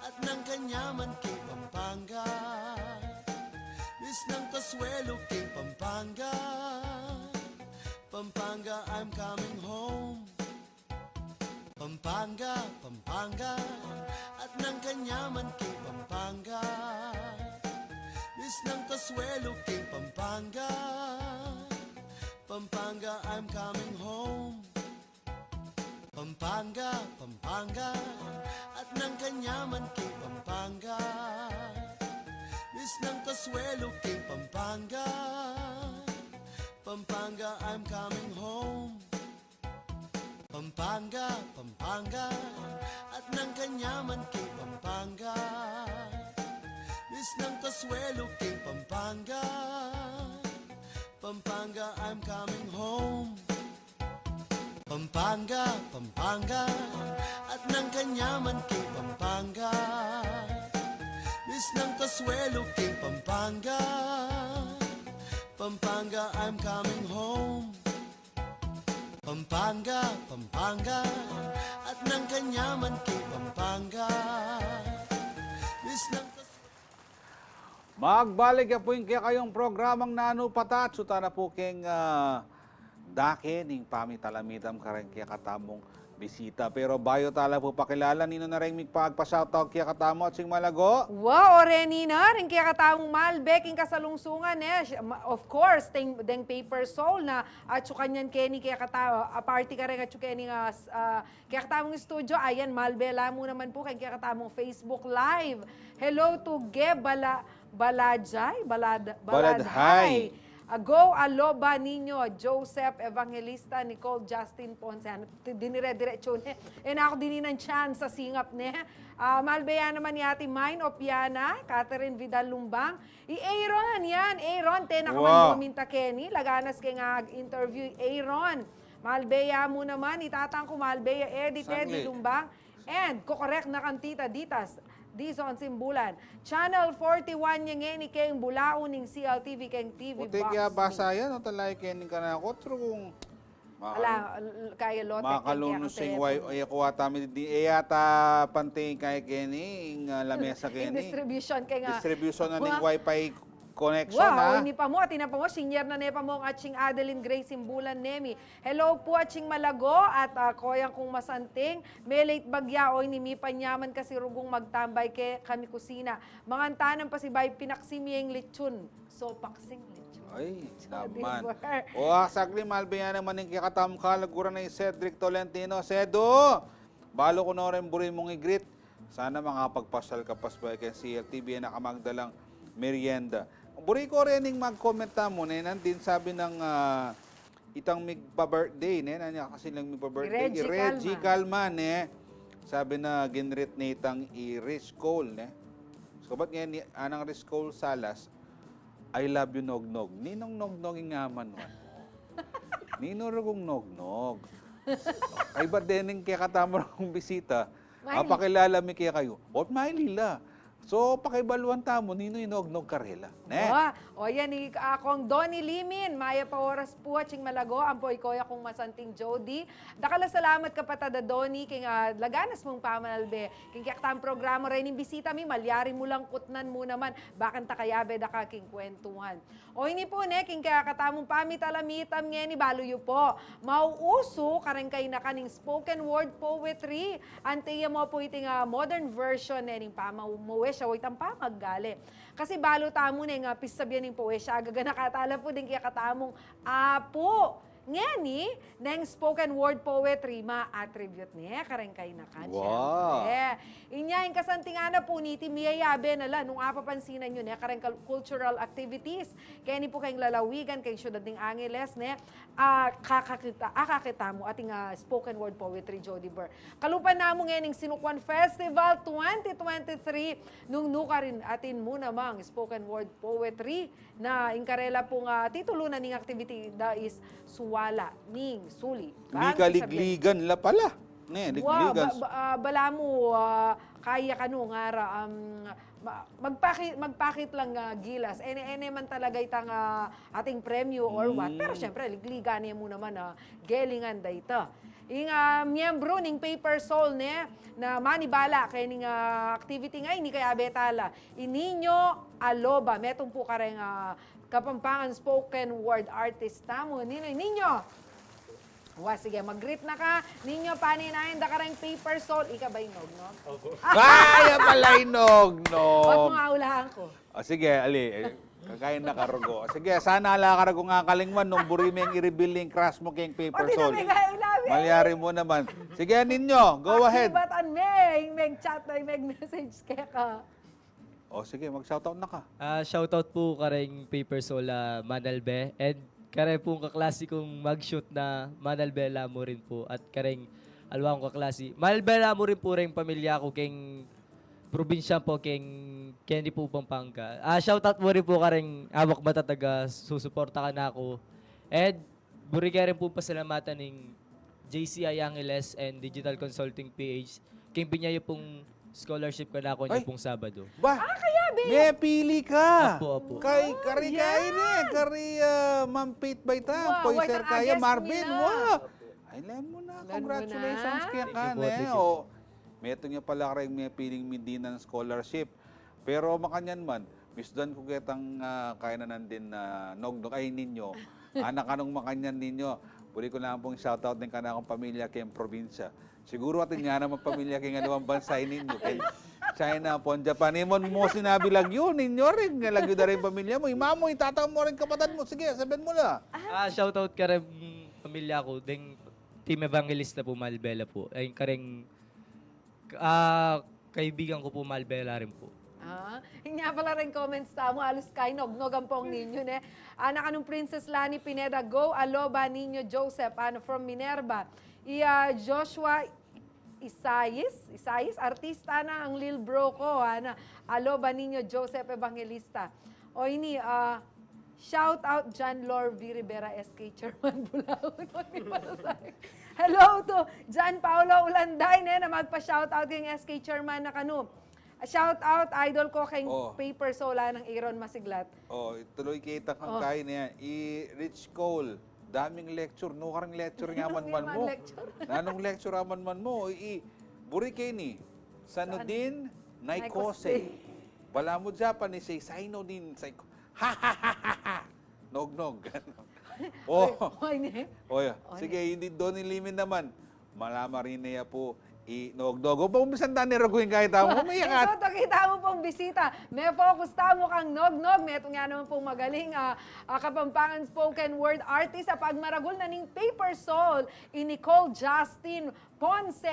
at nang kanyaman king Pampanga. Misnang kasuelo king Pampanga. Pampanga, I'm coming home. Pampanga, Pampanga, at nang kanyaman king Pampanga. Misnang kasuelo king Pampanga. Pampanga, I'm coming home. Pampanga, Pampanga, at nang kanyaman king Pampanga. Misnang kasuelo king Pampanga. Pampanga, I'm coming home. Pampanga, Pampanga, at nang kanyaman king Pampanga. Misnang kasuelo king Pampanga. Pampanga, I'm coming home. Pampanga, Pampanga, at nang kanyaman king Pampanga. Misnang kasuelo king Pampanga. Pampanga, I'm coming home. Pampanga, Pampanga, at nang kanyaman king Pampanga. Misnang kas- Magbalik ya pu ing kekayung programang Nanu Pata. Atsu tana pu keng, ah, dake ning pamitalamitam kareng kekatamung bisita. Pero bayu tala pu pakilala, ninu na reng migpagpa-shoutout kekatamu atsing malago? Wa, o reni na, reng kekatamung malbe king kasalungsungan, e. Of course, deng, deng Paper Soul na atsu kanyan keni kekata-, a, party kareng atsu keni, ah, s-, ah, kekatamung studio. Ayan, malbe la mu naman pu keng kekatamung Facebook Live. Hello to Ge Bala-, Balajay? Balad-, Baladhay. Baladhay. Ago, Aloba Niño, Joseph Evangelista, Nicole, Justin Ponce. Ano, ti-, dinire-diretso ne. E na ku dininan chance a singap ne. Ah, malbe ya naman i Ate Mine Opiana, Catherine Vidal Lumbang, i Aaron, yan, Aaron, tena ka man, wow, muminta keni, laganas keng ag-interview i Aaron. Malbe ya mu naman i tatang ku, malbe ya Eddie Teddy Lumbang. And, kokorek na kang Tita Ditas, Dizon Simbulan. Channel forty-one ya ngeni keng bulaun ning C L T V keng T V Box. Puti kaya basa yan, o talay keni kanakot, pero kung Ala, l- kaya lote, makalunus ing wi-, e, kuwa tami di, e, yata pante kaya keni, ing, ah, lamesa keni. Distribution kaya nga. Distribution na ning wifi connection, ha? Wow, ini pa mu, atin na pa mu, senior na ne pa mu, atsing Adeline Grace Simbulan nemi. Hello pu, atsing Malago, at, ah, koyang kung masanting, me late bagya, o ini mi panyaman kasi rugung magtambay ke kami kusina. Mangantanan pa si bay pinaksi mi ing lechon. So, paksing lechon. Ay, naman. O, ah, sagli, malbe ya naman ing kekatamung kalaguran na i Cedric Tolentino. Sedo, balu ku no rin buri mung i-greet. Sana makapagpasal ka pa sa bay keng C L T V, e na ka magdalang merienda. Buri ku rin ing mag-comment tamu, ne, nandin sabi nang, ah, itang migpa-birthday, ne? Nanu ya kasi lang migpa-birthday? I Reggie Calma, ne? Sabi na ginrit ne itang i Rich Cole, ne? So, bat ngeni, anang Rich Cole Salas, "I love you, Nognog." Ninong Nognog ing aman, wan. Ninu rugung Nognog? Kaybat deng kekatamu rung bisita, apakilala mi kekayu. Ot mailila. So, pakibaluan tamu, ninu i Nognog karela, ne? O, o yan, i, ah, Kong Donnie Limin, mayap a oras pu, atsing Malago, ampo ikoya kung masanting Jody. Dakal a salamat kapatad a Donnie, keng, ah, laganas mung pamanalbe keng kekatang programa, reng bisita mi, malyari mu lang kutnan mu naman, bakanta kayabe da ka keng kwentuhan. O ini pu, ne, keng kekatamung pamitalamitam ngeni, balu yu pu. Mauusu kareng kayanakan ing spoken word poetry. Ante ya mu pu iting, ah, modern version ne ning pamamuesya o itang pamaggali. Kasi balu tamu ne ing, ah, pisabyan ning poesya, agaganaka tala pu ding kekatamung apu. Ngeni, neng spoken word poetry, ma-attribute ne kareng kayanakan, syempre. Inya ing kasantingan na pu niti, miyayabe na la nung apapansinan yu ne kareng kal-, cultural activities keni pu keng lalawigan, keng syudad ning Angeles, ne? Ah, kakakita, ah, kakita mu ating, ah, spoken word poetry, Jody Burr. Kalupa namu ngening Sinukuan Festival twenty twenty-three, nung nukarin atin mu namang spoken word poetry, na ing karela pung, ah, titulu na ning activity da is Suwala ning Suli. Bang Ligligan la pala. Ne, ligligan. Wa, ba-, ba-, ah, balamu, ah, kaya kanu ngara, um, ma-, magpaki-, magpakit lang, ah, gilas. Ene-ene man talaga itang, ah, ating premyu or what. Pero syempre, ligligan ne mu naman, ah, gelingan da ita. Ing, ah, miyembru ning Paper Soul ne, na manibala keni ning, ah, activity ngeni, kayabe tala i Nino Aloba, metung pu kareng, ah, Kapampangan spoken word artist tamu. Nino, Nino! Wa, sige, mag-greet na ka. Nino, paninayan da kareng Paper Soul. Ika ba i Nognog? Opo. Ay, ya pala i Nognog. Wag mo nga ulahan ku. O, sige, ali, e, kakain na karugo. Sige, sana ala karugo nga kalingwan nung buri meng i-reveal ing crush mu keng Paper Soul. Malyari mu naman. Sige, Nino, go ahead. Akibatan me, ing meg-chat, ing meg-message keka. O, sige, mag-shoutout na ka. Ah, shoutout pu kareng Paper Soul a manalbe, and kare pung kaklasi kung mag-shoot na manalbe la mu rin pu, at kareng aliwa kung kaklasi. Manalbe la mu rin pu reng pamilya ku keng probinsya pu, keng, keni pu Pampanga. Ah, shoutout mu rin pu kareng awak matatag a susuporta kanaku. And buri ke rin pu pasalamatan ing J C I Angeles and Digital Consulting P H keng binie yu pung scholarship kanaku ini pung Sabado. Ba? Ah, kayabe! Mepili ka! Apo, apo. Kay, kari, kari ne, kari, ah, Ma'am Pete ba ita? Wow, Poiser kaya, Marvin, wow! Ay, len mu na. Congratulations keka, ne? Thank you po, thank you po. O, metung ya pala kareng mepiling midinan scholarship. Pero makanyan man, misdan ku ketang, ah, kaya na nandin na Nognog, ay, Nino. Anak, anung makanyan, Nino? Buri ku naman pung shoutout deng kanakung pamilya keng probinsya. Siguru atin ya naman pamilya keng aliwang bansa i Nino, keng China, pon Japan. E mu sinabi lagyu, Nino, rin, lagyu da ring pamilya mu. Ima mu, itata mu, ring kapatad mu. Sige, sabian mu la. Ah, shoutout kareng pamilya ku, deng Team Evangelista pu, manalbe la pu. Ay, kareng Ah, kaibigan ku pu, manalbe la rin pu. Ah, inya pala ring comments tamu, alus kay Nognog ampong Nino, ne? Anak, anung Princess Lani Pineda, go, Aloba, Nino Joseph, ano, from Minerva. I, ah, Joshua Isais, Isais, artista na ang Lil Bro ko, ano, Aloba, Nino Joseph Evangelista. O ini, ah, shout out John Lorvie Rivera, S K Chairman, Bulaon. Hello to John Paulo Ulanday, ne, na magpa-shout out keng S K Chairman na kanu. Shout out, idol ko, keng Oh. Paper Soul, nang Aaron Masiglat. Oh, ituloy kita kang Oh. Kain niya. I Rich Cole, daming lecture. No, karang lecture nga man man Daming mo. Lecture. Nanung lecture man man mo. I, buri keni, Sanudin Naikose. Naikose. Balamu Japanese, Sainodin, Saiko-, ha, ha, ha, ha, ha. Nognog. Oh. Oy, oy, ne? Oh, yeah. Oy, Sige, ne? Hindi, Donny Limin naman. Malama rin niya po i Nognog. O, paumpisan tayo ni Raguin kahit amo. Umiyak at Ito, kita mo pong bisita. May focus tamu kang Nognog. May ito nga naman pong magaling, ah, ah, Kapampangan spoken word artist sa pagmaragul na ning Paper Soul, i Nicole Justin Ponce.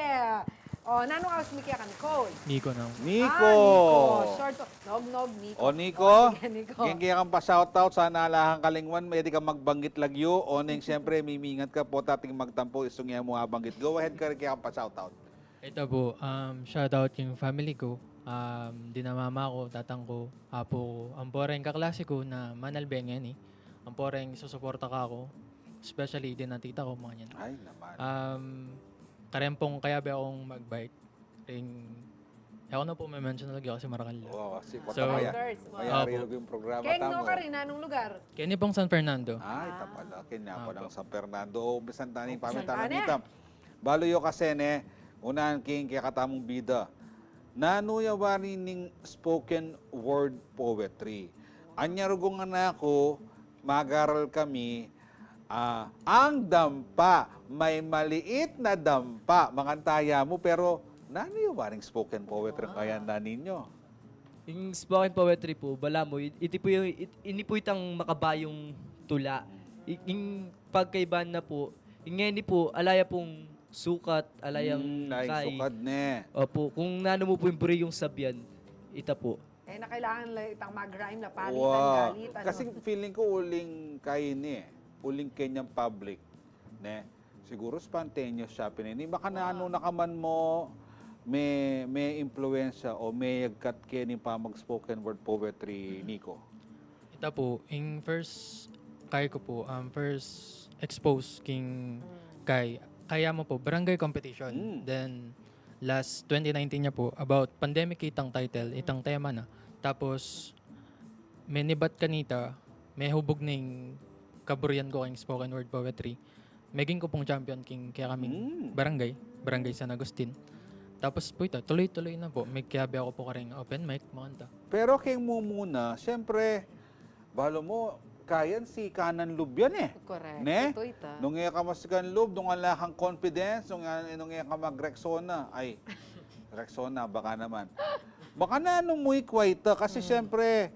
O, nanung aus mi keka, Nicole? Nico na. Nico. Ah, Nico. Short po. Nognog, Nico. O, Nico. O, sige, Nico. Keng kekang pa-shoutout, sana ala kang kalingwan, pwede kang magbanggit lagyu. O, neng, siyempre, mimingat ka po, tating magtampo, isung ya mu abanggit. Go ahead, keng kekang pa-shoutout. Ito po, um, shoutout keng family ko, um, dina mama ko, tatang ko, apo ko, ampo reng kaklase ko na manalbe ngeni, ampo reng susuporta kaku, especially dina tita ko, mga yan. Ay, naman. Um, kareng pong kayabe kung mag-bike, ring, e ku na po me-mention lagi kasi marakal la. Oo, kasi So, patapaya. Followers, Mayari followers. Opo. Yung programa Keng tamu. No ka rin, anong lugar? Keni pong San Fernando. Ay, Ah. Tapala. Kenya pa Opo. Ng San Fernando. O, umpisan tani, Umpisan pamitan tani. Nita. Balu yu kasi ne, unan keng kekatamung bida. Nanu ya wari ning spoken word poetry? Anya rugung anak ku, mag-aral kami, ah, ang dampa, may maliit na dampa. Makanta ya mu, pero nanu ya waring spoken poetry Ah. kaya na ninyo? Yung spoken poetry po, balamu, it-, iti po yung, it-, ini po itang makabayung tula. I-, yung pagkaibahan na po, yung ngeni po, ala ya pong sukat, ala yang Mm, ay, kay sukat ne. Opo, kung nanu mu po yung buri yung sabyan, ita po. E na kailangan la itang mag-rhyme la, palitan, Wow. Galitan, Kasi no? Feeling ko uling kaini e. Uling kenyang public, ne? Siguro spontaneous siya pinini. Makananu Wow. na ka man mu me, me-impluwensya o meyagkat keni pamag-spoken word poetry, Mm. Nico? Ita po, ing first, kay ku po, um, first expose king Mm. kay, kaya mu po, barangay competition. Mm. Then, last twenty nineteen ya po, about pandemic itang title, Mm. itang tema na. Tapos, menibat kanita, mehubug ning kaburian ku king spoken word poetry. Meging ku pong champion king kekaming Mm. barangay, Barangay San Agustin. Tapos po ita, tuloy-tuloy na po. Megkiabe ku po kareng open mic, makanta. Pero keng mumuna, siyempre, balu mu, kayan sikanan lub yan e. Correct. Ne? Ito ita. Nung e ka masikan lub, nung ala kang confidence, nung, nung e ka mag-Rexona, ay, Rexona, baka naman. Makananu mu ikwa ita, kasi Mm. siyempre,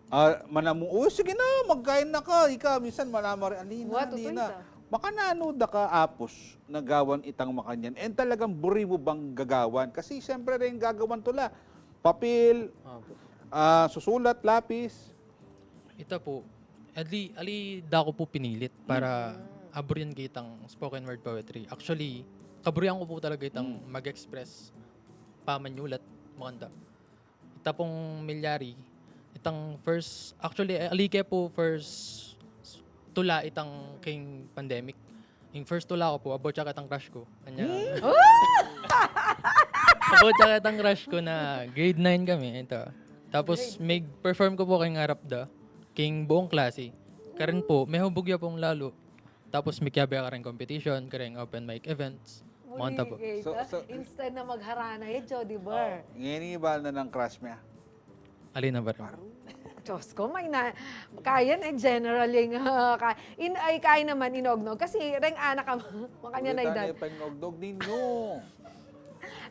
ah, manamu, "Uy, sige na, magkain na ka." Ika, minsan manamari, "Alina, Wa, tutu alina." ita. Makananu da ka apus na gawan itang makanyan? And talagang buri mu bang gagawan? Kasi siyempre rin gagawan tula. Papil, Opo. ah, susulat, lapis. Ita po, ali, ali da ku po pinilit para Mm. aburian kitang spoken word poetry. Actually, kaburian ku po talaga itang Mm. mag-express pamanyulat, makanta. Ita pong milyari, itang first, actually, ali ke po first tula itang king pandemic. Ing first tula ku po, about ya ketang crush ku. Anya, Hmm? About ya ketang crush ku na grade nine kami, ito. Tapos, Grade nine. Mig-perform ku po king arap da, king buong klase. Karin po, mehubug ya pong lalu. Tapos, mikiabe kareng competition, kareng open mic events. Muli, Manta po. Gay So, ka. so, Instead na magharana, eh, Jody Burr. Oh, ngeni bal na nang crush me. Alin na ba rin? Diyos ko, may na, kaya na, general yung, ah, ka-, in, ay, kaya naman, inognog. Kasi, reng anak ka, makanyan na edad. Ulit tayo pa inognog ninyo.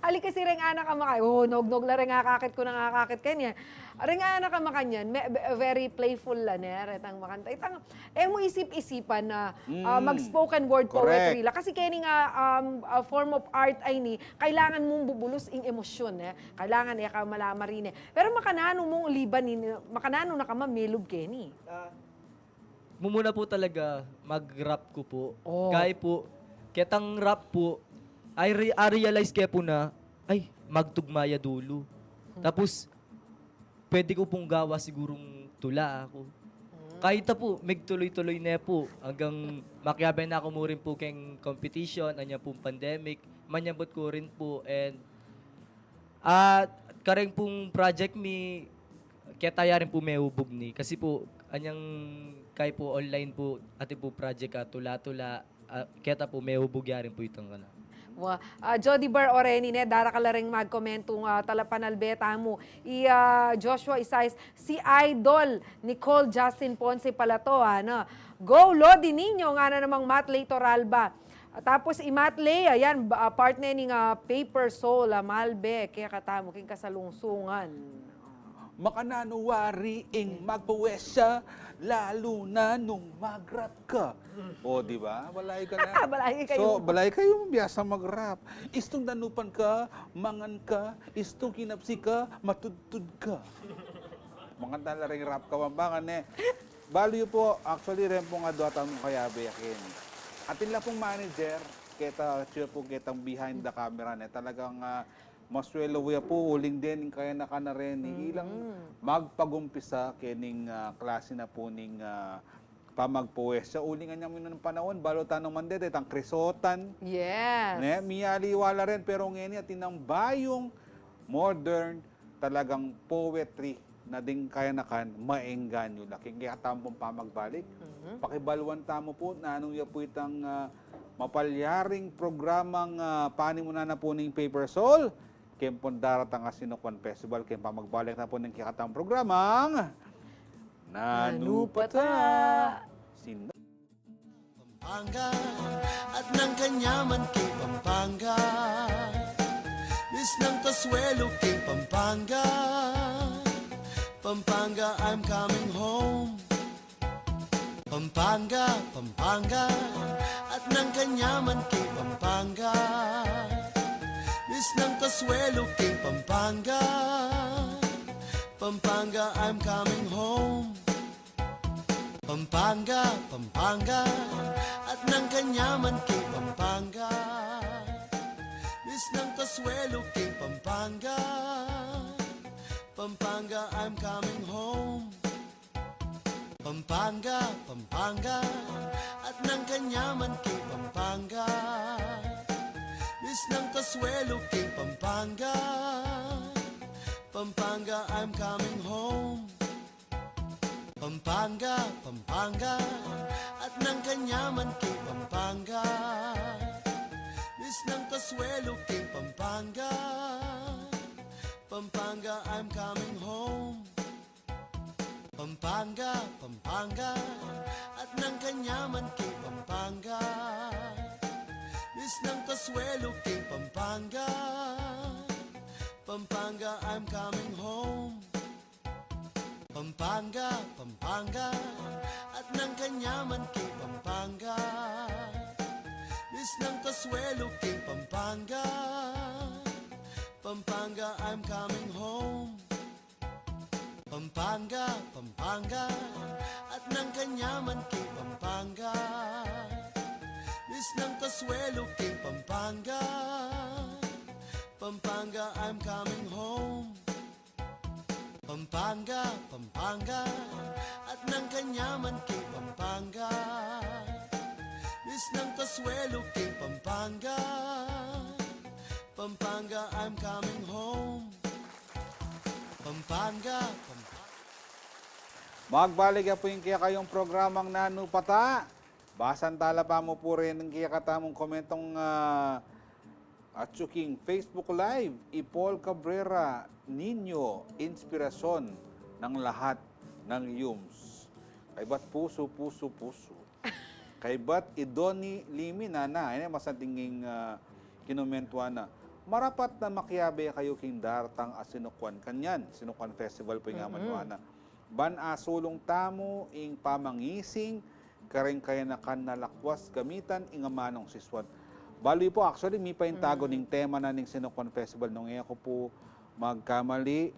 Ali kasi reng anak ka maka-, oh, nognog la reng akakit ku nang akakit kanya. Reng anak ka makanyan, me-, be-, very playful la, ne, retang makanta. Itang, e mu isip-isipan na, ah, Mm. mag-spoken word Correct. poetry la. Kasi keni nga, um, ah, form of art ay ni, kailangan mung bubulus ing emosyon, eh. Kailangan, eh, ka malama rin, eh. Pero makananu mung liban ini, makananu na ka mamilub keni? Ah, mumuna po talaga, mag-rap ku po. Oh. Kaya po, ketang rap po, ay re-, ah, realize ke po na, ay, magtugma ya dulu. Hmm. Tapos, pwede ku pong gawa sigurong tula aku. Mm. Kahit na po, megtuloy-tuloy na po. Hanggang makiabe na ku mu rin po keng competition, anya pong pandemic, manyabut ku rin po, and, ah, Kareng pung project mi, keta ya rin pu mehubug ni. Kasi pu, anyang kaya pu online pu, atin pu project a tula-tula, ah, keta pu mehubug ya rin pu itang kana. Wa, ah, Jody Bar Oreni ne, darakal la ring magkomentung, ah, talapanalbe tamu. I, ah, Joshua Isais, si Idol Nicole Justin Ponce pala to, ano. Go, Lodi Niño, ngana namang Matley Toralba. Ah, tapos i Matley, ayan, ba-, ah, part ne ning, ah, Paper Soul, ah, malbe, kaya katamu, king kasalungsungan. Makananu wari ing magpawesya, lalu na nung mag-rap ka. O, di ba? Balayu ka na. Balayu kayu. So, balayu kayu, biasa mag-rap. Istung danupan ka, mangan ka, istung kinapsi ka, matudtud ka. Mangan tala ring rap Kapampangan, eh. Balu yu pu, actually, ren pung adwatan mung kayabe ya keni. Atin la pung manager, keta, atyu pu ketang behind the camera, ne. Talagang, ah, maswelu ya pu, uling deng kayanakan na reni, ilang magpagumpisa kening, ah, klase na pu ning, ah, pamagpawesya. Uling anyang minunang panaun, balu tana mandede, itang krisotan. Yes. Ne, miyaliwa la rin, pero ngeni atin nang bayung, modern, talagang poetry na deng kayanakan, maengganyo la. King kekatamu pung pamagbalik, pakibaluan tamu pu, nanu ya pu itang, ah, mapalyaring programang, ah, panimunan na pu ning Paper Soul, king pung daratang a Sinukuan Festival, king pamagbalik na pu ning kekatamung programang Nanu Pata? Sin- Pampanga, at nang kanyaman king Pampanga. Miss ng Kasuelo king Pampanga. Pampanga, I'm coming home. Pampanga, Pampanga, at nang kanyaman king Pampanga. Miss ng Kasuelo king Pampanga. Pampanga, I'm coming home. Pampanga, Pampanga, at nang kanyaman king Pampanga. Miss ng Kasuelo king Pampanga. Pampanga, I'm coming home. Pampanga, Pampanga, at nang kanyaman king Pampanga. Miss ng Kasuelo king Pampanga. Pampanga, I'm coming home. Pampanga, Pampanga, at nang kanyaman king Pampanga. Miss ng Kasuelo king Pampanga. Pampanga, I'm coming home. Pampanga, Pampanga, at nang kanyaman king Pampanga. Miss ng Kasuelo king Pampanga. Pampanga, I'm coming home. Pampanga, Pampanga, at nang kanyaman king Pampanga. Miss ng Kasuelo king Pampanga. Pampanga, I'm coming home. Pampanga, Pampanga, at nang kanyaman king Pampanga. Miss ng Kasuelo king Pampanga. Pampanga, I'm coming home. Pampanga, Pampanga, at nang kanyaman king Pampanga. Miss ng Kasuelo king Pampanga. Pampanga, I'm coming home. Pampanga, Pampanga. Magbalik ya pu ing kekayung programang Nanu Pata. Basan tala pa mu pu rin ing kekatamung komentong, ah, atyu king Facebook Live, i Paul Cabrera, Niño, inspirasyon ng lahat ng Yums. Kaybat pusu, pusu, pusu. Kaybat i Donnie Limi, nana, ini masanting ing, ah, kinomentuan na. Marapat na makiabe kayu king daratang a Sinukuan kanyan, Sinukuan Festival pu ing amanu na. Ban asulung tamu ing pamangising kareng kayanakan na lakwas gamitan ing amanung sisuan. Balu yu pu, actually, mipaintagun ing tema na ning Sinukuan Festival nung e ku pu magkamali,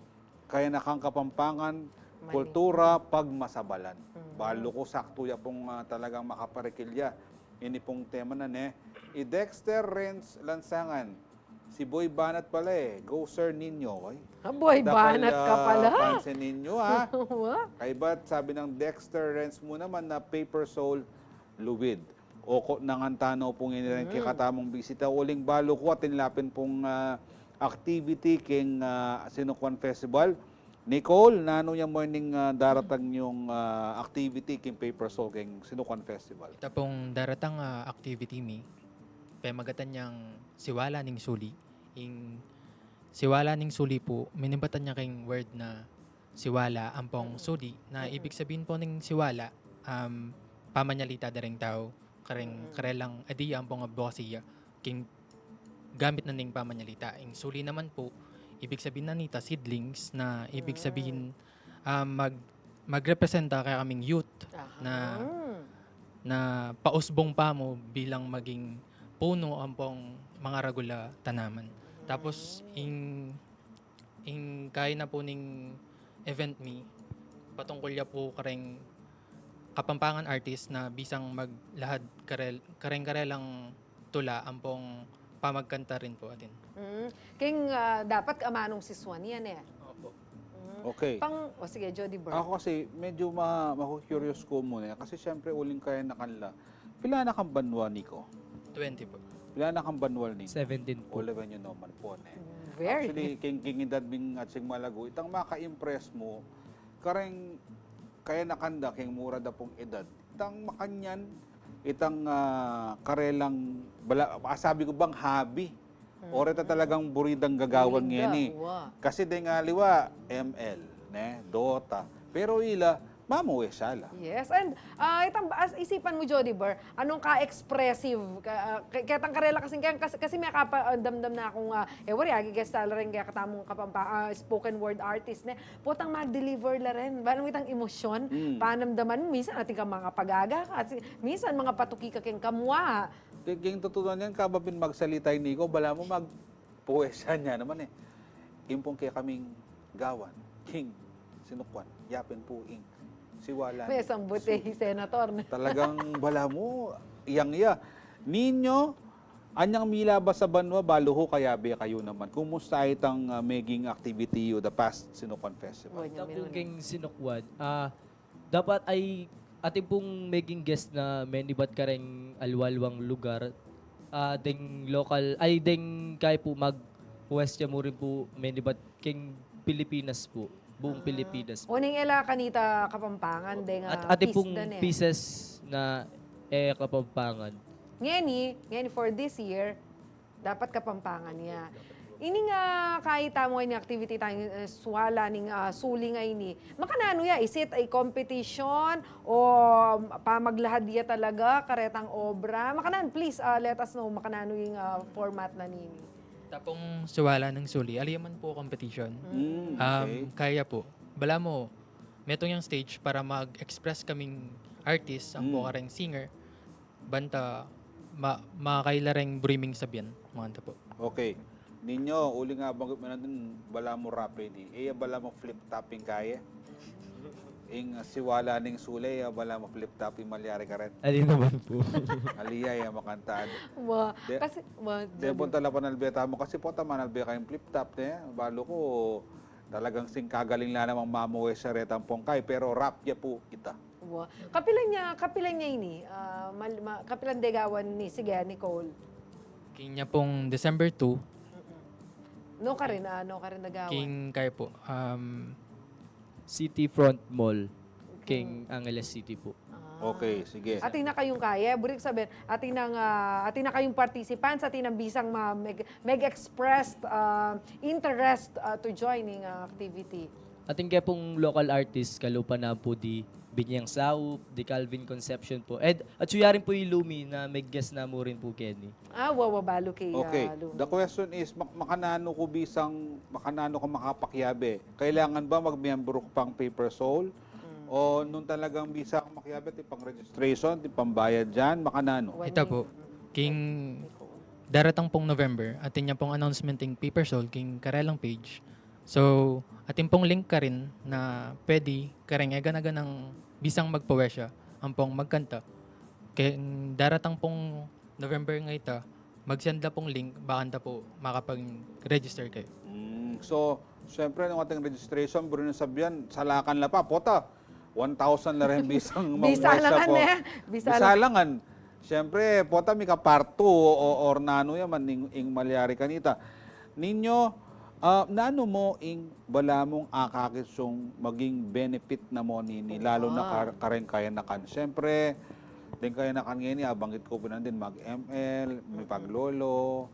kayanakang Kapampangan, kultura, pagmasabalan. Balu ku saktu ya pung, ah, talagang makaparikil ya. Ini pung tema na, ne. I Dexter Renz Lansangan, si Boy Banat pala, eh. Go, Sir Nino, oy. Ah, Boy Banat ka pala. Pansin ninyo, ha? Kaybat, sabi ng Dexter Renz mu naman na Paper Soul, luwid. O, ko, nangan tana pung ini rin kekatamung bisita. Uling balu ku atin la pin pung, ah, activity king, ah, Sinukwan Festival. Nicole, nanu ya mu ning, ah, daratang yung, ah, activity king Paper Soul king Sinukwan Festival? Ita pung daratang, ah, activity mi, pemagatan yang Siwala ning Suli. Ing Siwala ning Suli pu, minibatan ya king word na siwala ampong suli, na ibig sabihin pu ning siwala, um, pamanyalita da ring tau, kareng, karelang idea ampong advocacy ya, king gamit na ning pamanyalita. Ing suli naman pu, ibig sabihin na nita, seedlings, na ibig sabihin, um, mag-, magrepresenta kaya kaming youth na, na pausbong pa mu bilang maging puno ampong mangaragul a tanaman. Tapos, ing ing kaya na pu ning event mi, patungkul ya pu kareng Kapampangan artist na bisang maglahad karel-, kareng-karelang tula ampong pamagkanta rin pu atin. Mm. King, ah, dapat amanung sisuan yan e. Opo. Mm. Okay. Pang, o sige, Jody Burr. Ako kasi, medyo ma-, maku-curious ku muna e. Kasi siyempre, uling kaya na kanila. Pila na kang banwa, Nico? Twenty po. Pila na kang banwa, Nico? Seventeen po. Ole, wen yu naman po, ne? Very. Actually, king, king edad ming atsing malago, itang maka-impress mu, kareng, kaya na kanda, king mura da pung edad. Itang makanyan, itang, ah, karelang, bala, ah, sabi ku bang hobby? O reta talagang buridang gagawan ngeni. Kasi deng aliwa, M L, ne, Dota. Pero ila, mamuwes ya la. Yes, and, ah, itang, as, isipan mu, Jody Burr, anung ka-expressive, ka, ah, ke-, ketang karela kasi, kaya kasi, kasi mekapa, ah, damdam na kung, ah, e, wari, agi guest la rin, kaya katamung Kapampa-, ah, spoken word artist, ne? Potang mag-deliver la rin. Bala mu itang emosyon, panamdaman mu, minsan atin kang mangapagaga, kasi minsan mangapatuki ka keng kamwa. King, king tutunan yan, kaba pin magsalita ini ko, bala mu magpuwes ya naman e. Ing pung kekaming gawan, king Sinukwan, yapin pu ing Siwala ning Suli. Senator, ne? Talagang bala mu, yang ya. Ninyo, anyang milabas a banwa, balu ku kayabe kayu naman. Kumusta itang, ah, meging activity yu the past Sinukwan Festival? Ita pu king Sinukwan, ah, dapat ay atin pung meging guest na menibat kareng aliwa-aliwang lugar, ah, deng local, ay deng kaya pu mag-west ya mu rin pu menibat king Pilipinas pu, buung Pilipinas pu. Uling e la kanita Kapampangan, deng, ah, atin pung pieces na e Kapampangan. Ngeni, ngeni for this year, dapat Kapampangan ya. Ini nga kaya tamu ini activity tang, e, Siwala ning, ah, Suli ngeni. Makananu ya, is it a competition o pamaglahad ya talaga karetang obra? Makananu, please, ah, let us know, makananu ing, ah, format na nini. Ita pung Siwala ning Suli, ali ya man pu competition. Mm, okay. Kaya pu. Bala mu, metung yang stage para mag-express kaming artist, ampo kareng singer. Banta ma-, makakaila reng buri ming sabian, makanta pu. Okay. Ninyo, uling abanggit mu na din, bala mu rap ini. E ya bala mu flip top ing kaya? Ing Siwala ning Suli, e ya bala mu flip top ing malyari karin? Ali naman pu. Ali ya, e ya makanta. Kasi, de, punta la panalbe tamu kasi pota manalbe kayung flip top, ne? Balu ku, talagang singkagaling la namang mamuwes ya retang pungkay, pero rap ya pu ita. Wa. Kapilan ya, kapilan ya ini? Ah, mal-, ma-, kapilan degawan ini? Sige, Nicole. King nya pung December two. Nukarin, ah, nukarin degawan? King kaya pu, um, City Front Mall. Okay. King Angeles City pu. Ah. Okay, sige. Atin na kayung kaya, buri kung sabihin, atin nang, ah, atin na kayung participants, atin nang bisang ma-, meg-, meg-express, ah, interest, ah, to join ing, ah, activity. Atin kaya pung local artist, kalupa na pu di Binyang Saup, di Calvin Concepcion pu. Ed, at suyarin pu i Lumi na meg-guest na mu rin pu keni. Ah, wa, wa, balu kaya, okay. Lumi. The question is, mak-, makananu ku bisang, makananu ka makapakyabe? Kailangan ba magmiyembro ka pang Paper Soul? Mm. O nung talagang bisa ka makyabe, atin pang registration, atin pang bayad dian, makananu? Ita pu, king daratang pung November, atin ya pung announcement ing Paper Soul, king karelang page. So, atin pung link karin na pwede kareng e gana-ganang bisang magpuwes ya, ampong magkanta. King daratang pung November nga ita, mag-send la pung link, bakanta pu makapag-register kayu. Mm, so, siyempre, nung atin registration, buri nang sabian, salakan la pa, pota, one thousand la rin bisang mamuwes ya pu. Bisalangan, e. Bisalangan. Siyempre, pota, mika part two, o, or nanu ya man, ing, ing malyari kanita. Ninyo, ah, nanu mu ing balamu akakit sung maging benefit na mu nini, lalu na kar-, kareng kayanakan. Siyempre, deng kayanakan ngeni, abanggit ku pa nandin, mag-M L, mipaglolo,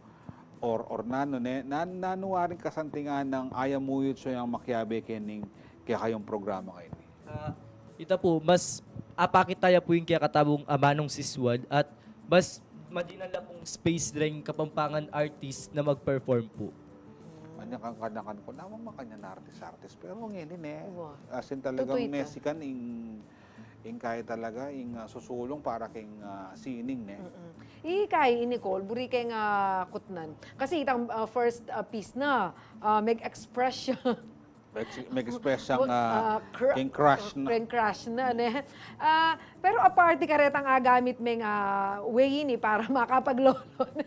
or, or nanu, ne, nan-, nanu waring kasantingan nang ayamuyut su yang makiabe kening kekayung programa ngeni? Ah, ita pu, mas apakit taya pu ing kekatamung amanung sisuan at mas madinan la pung space deng Kapampangan artist na mag-perform pu. Kanya kan, kanya kan ku naman makanyan artist-artist, pero ngeni ne, as in talagang tutuy ta. Mesikan ing, ing kaya talaga, ing, ah, susulung para king, ah, sining ne. Mm-mm. Ikay, i Nicole, buri keng, ah, kutnan. Kasi itang, ah, first, ah, piece na, ah, mag-expression. Mag-ex-, mag-express siyang, ah, ah, cru-, king crush na. King crush na, ne? Ah, pero aparte karetang agamit meng, ah, way ini para makapaglolo, ne?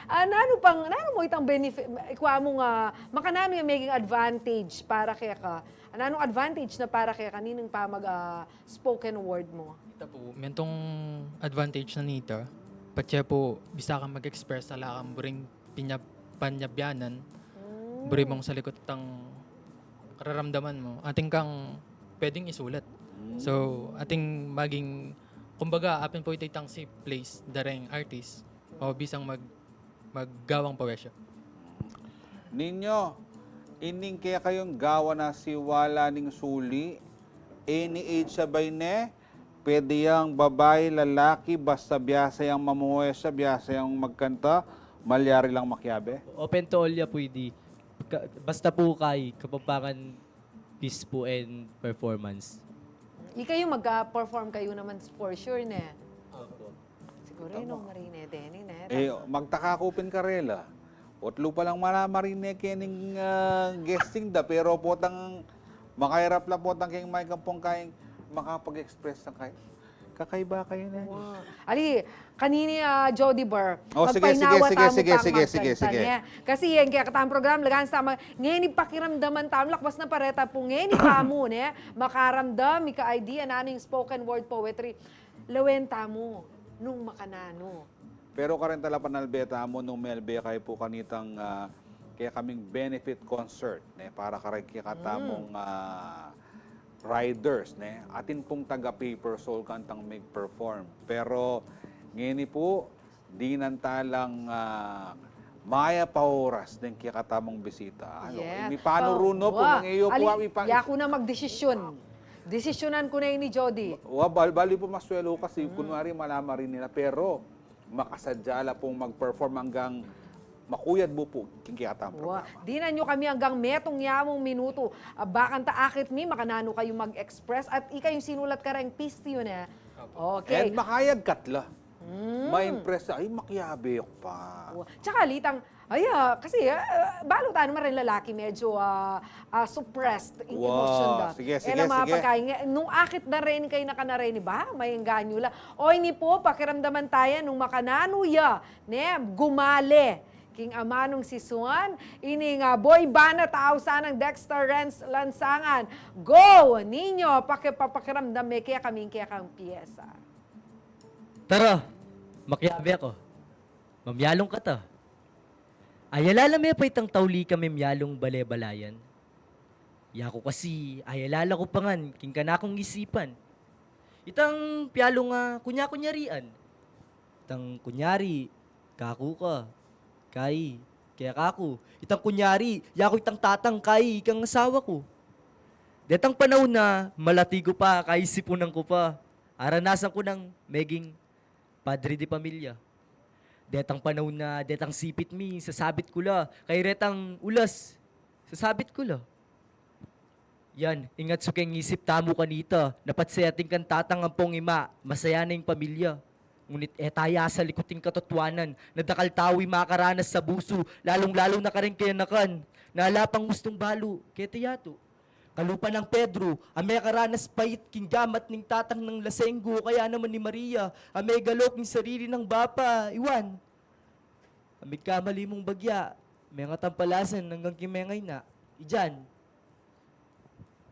Ah, nanu pang, nanu mu itang benefit, ikwa mu nga, makananu yang maging advantage para keka? Ah, nanung advantage na para keka, ninung pamag, ah, spoken word mu? Ita pu, mentong advantage na nita, patse pu, bisa kang mag-express, ala kang buring pinya-, panyabyanan, buri mung salikut tang kararamdaman mu, atin kang pwedeng isulat. So, atin maging, kumbaga, apin pu ita itang safe place dareng artist, o bisang mag-, maggawang pawesya. Ninyo, ining kekayung gawa na siwala ning suli, any age sabay ne, pwede yang babai, lalaki, basta biasa yang mamuesya, biasa yang magkanta, malyari lang makiabe? Open to all ya pu idi. Ka-, basta pu kay Kapampangan piece pu and performance. Ikayu magka-perform kayu naman for sure, ne? Opo. Siguru, tama, nung marine deni, ne? Eh, tama. Magtaka ku pin karela. Otlu pa lang mala marine kening, ah, guesting da, pero potang makairap la potang keng mic ampong kayang makapag-express na kay. Kakaiba kayu ne. Wow. Ali, kanini, ah, Jody Burr, o, sige, sige, pagpahinawa sige, tamu sige, pang sige, sige, magkanta, sige, ne? Kasi ing kekatang program, lagan sa ma-, ngeni pakiramdaman tamu, lakwas na pareta pu ngeni tamu, ne? Makaramdam, mika-idea, nanu ing spoken word poetry. Lawen tamu, nung makananu. Pero karin talapanalbe tamu, nung melbe kayu pu kanitang, ah, kekaming benefit concert, ne, para karing kekatamung, ah, riders, ne, atin pung taga Paper Soul kantang mig-perform. Pero ngeni pu, dinan ta lang, ah, mayap a oras deng kekatamung bisita. Ano, yes, mipanuru no pu, wa, nung e yu pu, ali, a, mipa- yaku na magdesisyun. Desisyonan ku na ini, Jody. Wa, bal-, bali pu maswelu kasi, kunwari, mala marine la, pero makasadya la pung mag-perform anggang makuyad mu pu king kekatang programa. Dinan yu kami anggang metung ya mung minutu. Ah, bakanta akit mi, makananu kayu mag-express, at ikayung sinulat kareng piece yu ne. Opo. Okay. And makayagkat la. Mm. Ma-impress, ay, makiabe pa. Wa. Tsaka ali itang, ay, ah, kasi, ah, balu tana naman reng lalaki medyo, ah, ah, suppressed ing emotion da. Sige, sige, sige. Nung akit da reni kayna, kanareni ba, maengganyu la. O ini pu, pakiramdaman taya nung makananu ya, ne, gumale king amanung sisuan, ining boy band a tau sanang Dexter Renz Lansangan. Go! Ninyo, pakipapakiramdam me kekami ing kekang pyesa. Tara, makiabe ka. Mamyalung kata. Ayalala me pa itang tauli kami myalung bale-balayan. Yaku kasi, ayalala ku pa ngan king kanakung isipan. Itang pyalung, ah, kunya-kunyarian. Itang kunyari, kaku ka, kai, kekaku. Itang kunyari, yaku itang tatang, kai, ikang asawa ku. Detang panaun na malati ku pa, kaisipunan ku pa. Aranasan ku nang meging padre de pamilya. Detang panaun na, detang sipit mi, sasabit ku la, kay retang ulas, sasabit ku la. Yan, ingat su keng isip tamu kanita, na patse atin kang tatang ampong ima, masaya na ing pamilya. Ngunit e taya asalikut ing katotuanan, na dakal tau ing makaranas sabusu, lalung-lalu na kareng kayanakan, na ala pang ustung balu, keti yatu. Kalupa nang Pedro, a mekaranas pait king gamat ning tatang nang Lasenggo, kaya naman ni Maria, a megalo king sarili nang bapa, iwan. A migkamali mung bagya, mengatampalasan anggang king mengayna. Ijan.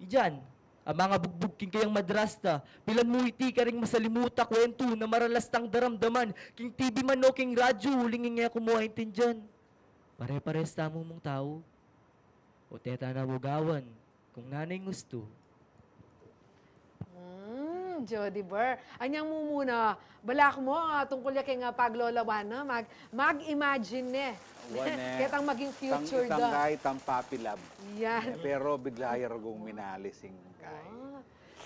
Ijan. A mangabugbug king kayang madrasta, pilan mu iti karing masalimuta kwentu na maralas tang daramdaman, king T V man o king radyu, uling e ku mu aintindian. Pare-pares tamu mung tau, o teta na bugawan, kung nanung gustu. Hmm, Jody Burr. Anyang mumuna, balak mu, ah, tungkul ya keng, ah, paglolawan na, mag, mag-imagine ne. Wa ne. Ketang maging future da. Tang itang kay, tang papi love. Yan. Eh, pero bigla ya rugong minalis ing kay. Ah,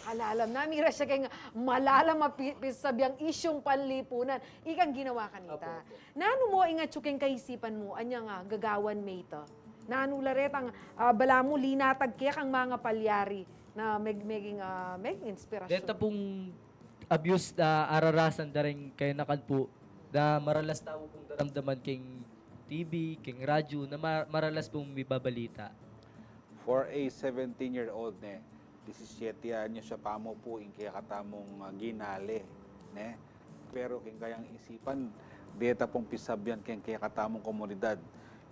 kalalam na, mira siya keng malalam a pi-, pisasabiang isyung panlipunan. Ikang ginawa kanita. Apo, apo. Nanu mu ing atyu keng kaisipan mu, anyang, ah, gagawan me ita? Nanu la retang, ah, balamu linatag kekang mangapalyari na meg-, meging, ah, meging inspirasyon? Deta pung abuse, ah, ararasan da reng kayanakan pu, da maralas tamu pung daramdaman keng T V, keng radyu, na ma-, maralas pung mibabalita. For a seventeen-year-old ne, disisiete anyos ya pamu pu ing kekatamung, ah, ginale, ne? Pero keng kayang isipan, deta pung pisabian keng kekatamung komunidad,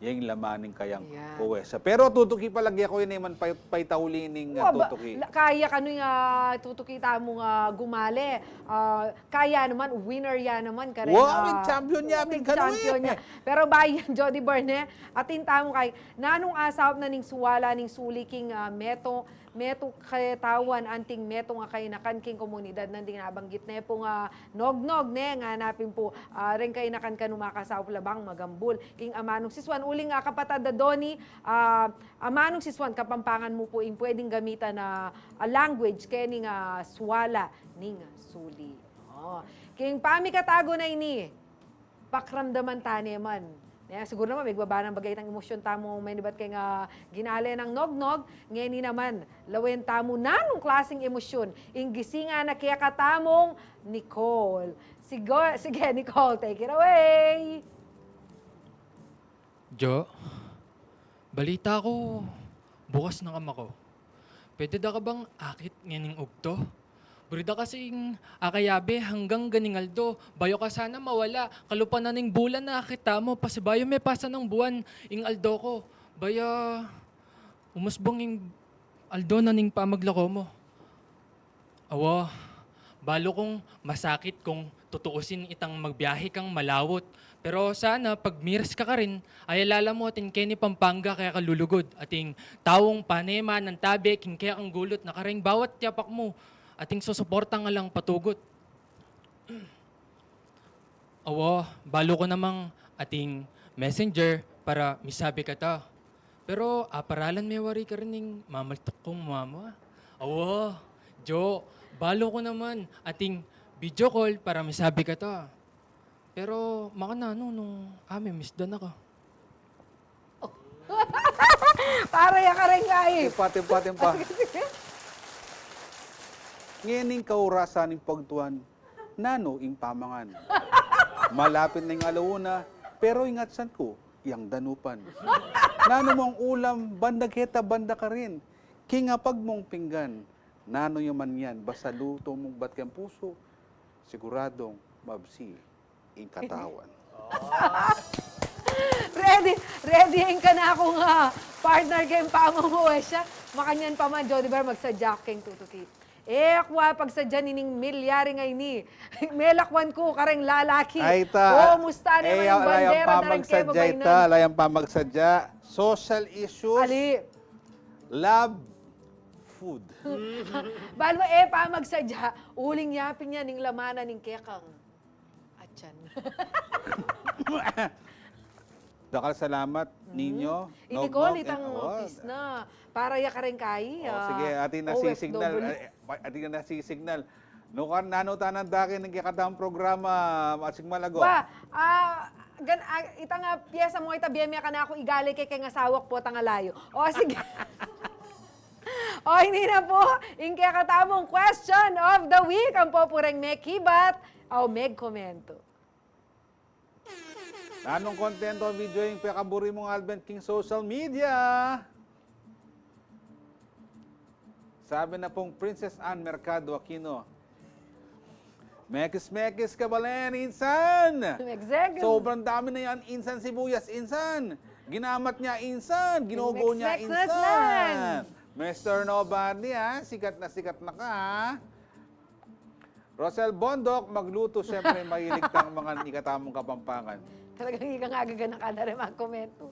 ya ing laman ning kayang kuwesa. Pero tutuki pala, e ku ne man pay-, paytauli ning, ah, tutuki. Kaya kanu ing, ah, tutuki tamung, ah, gumale. Ah, kaya naman, winner ya naman, kareng, ah, champion ya, champion ya. Pero bayu yan, Jody Burr, ne, atin tamu kay, nanung asaup na ning suwala ning suli king, ah, metung, metung katawan anting metung a kayanakan king komunidad nandin nabanggit ne pung, ah, nognog, ne, ngana pin pu, ah, reng kayanakan kanu makasaup la bang magambul ing amanung sisuan. Uling, ah, kapatad a Donnie, ah, amanung sisuan Kapampangan mu pu ing pwedeng gamitan a, ah, language kening, ah, suwala ning suli. O, king pamikatagu na ini, pakiramdaman ta ne man. Ne, siguru naman, megbaba nang bagay itang emosyon tamu, menibat keng, ah, ginale nang nognog, ngeni naman, lawen tamu nanung klaseng emosyon ing gisingan na kekatamung Nicole. Sigo-, sige, Nicole, take it away! Jo, balita ku, bukas na kama ku. Pwede da ka bang akit ngening ugto? Buri da kasing akayabe anggang ganing aldo. Bayu ka sana mawala. Kalupa na ning bulan, akit tamu. Pasibayu mepasa nang buwan ing aldo ku. Baya umusbung ing aldo na ning pamaglako mu. Awa, balu kung masakit kung tutuusin itang magbiyahe kang malawut. Pero sana, pag miras ka karin, ay alala mu atin keni Pampanga keka lulugud, ating taung panema nang tabe king kekang gulut na kareng bawat yapak mu, ating susuportang alang patugut. Awa, balu ku namang ating messenger para misabi kata. Pero aparalan me wari karin ing mamaltuk kung mama. Awa, Jo, balu ku naman ating video call para misabi kata. Pero makananu nung amimiss da na ka? Para ya kareng kay. Timpa, timpa, timpa. Sige, sige. Ngening kaurasan ning pagtuan, nanu ing pamangan? Malapit na ing ala una, pero ing atsan ku, yang danupan. Nanu mung ulam, banda keta, banda karin? King apag mung pinggan, nanu ya man yan, basta luto mung bat keng pusu, siguradung mabsi ing katawan. Ready, ready ing kanakung, ah, partner keng pamumuesya. Makanyan pa man, Jody Bar, magsadya keng tutuki. E, akwa pagsadya nining milyari ngeni. Melakwan ku kareng lalaki. Ay, ta. O, musta naman ing bandera da reng kebabainan? Ala yang pamagsadya. Social issues. Ali. Love. Food. Balu e pamagsadya, uling yapin ya ning lamanan ning kekang atsan. Dakal salamat, Ninyo. Ini ko, Nognog, litang, eh, oh, pis na. Para ya kareng kay, ah, sige, atin na si signal. O F W. Eh, pa-, atin na si signal. Nukan, nanu tanan dake ning kekatang programa, Masing Malago? Wa, ah, gan-, ah, itang, ah, pyesa mu ita, bie me kanaku igale ke keng asawa ku, potang alayu. O, sige. O, ini na pu ing kekatamung question of the week. Ampo pu reng mekibat, aw megkomentu. Nanung kontento video ing pekaburi mung advent king social media? Sabi na pung Princess Anne Mercado Aquino, "Mekis-mekis ka balen, insan! Mekis-mekis. Sobrang dami na yan, insan, sibuyas, insan! Ginamat niya, insan! Ginugo niya, insan! Mekis-mekis na yan. Mister Nobody, ha? Sikat na sikat na ka, ha?" Rosel Bondoc, magluto, siyempre, mahilig tang mangan ing kekatamung Kapampangan. Talagang ika nga agaganaka na rin, mga komento.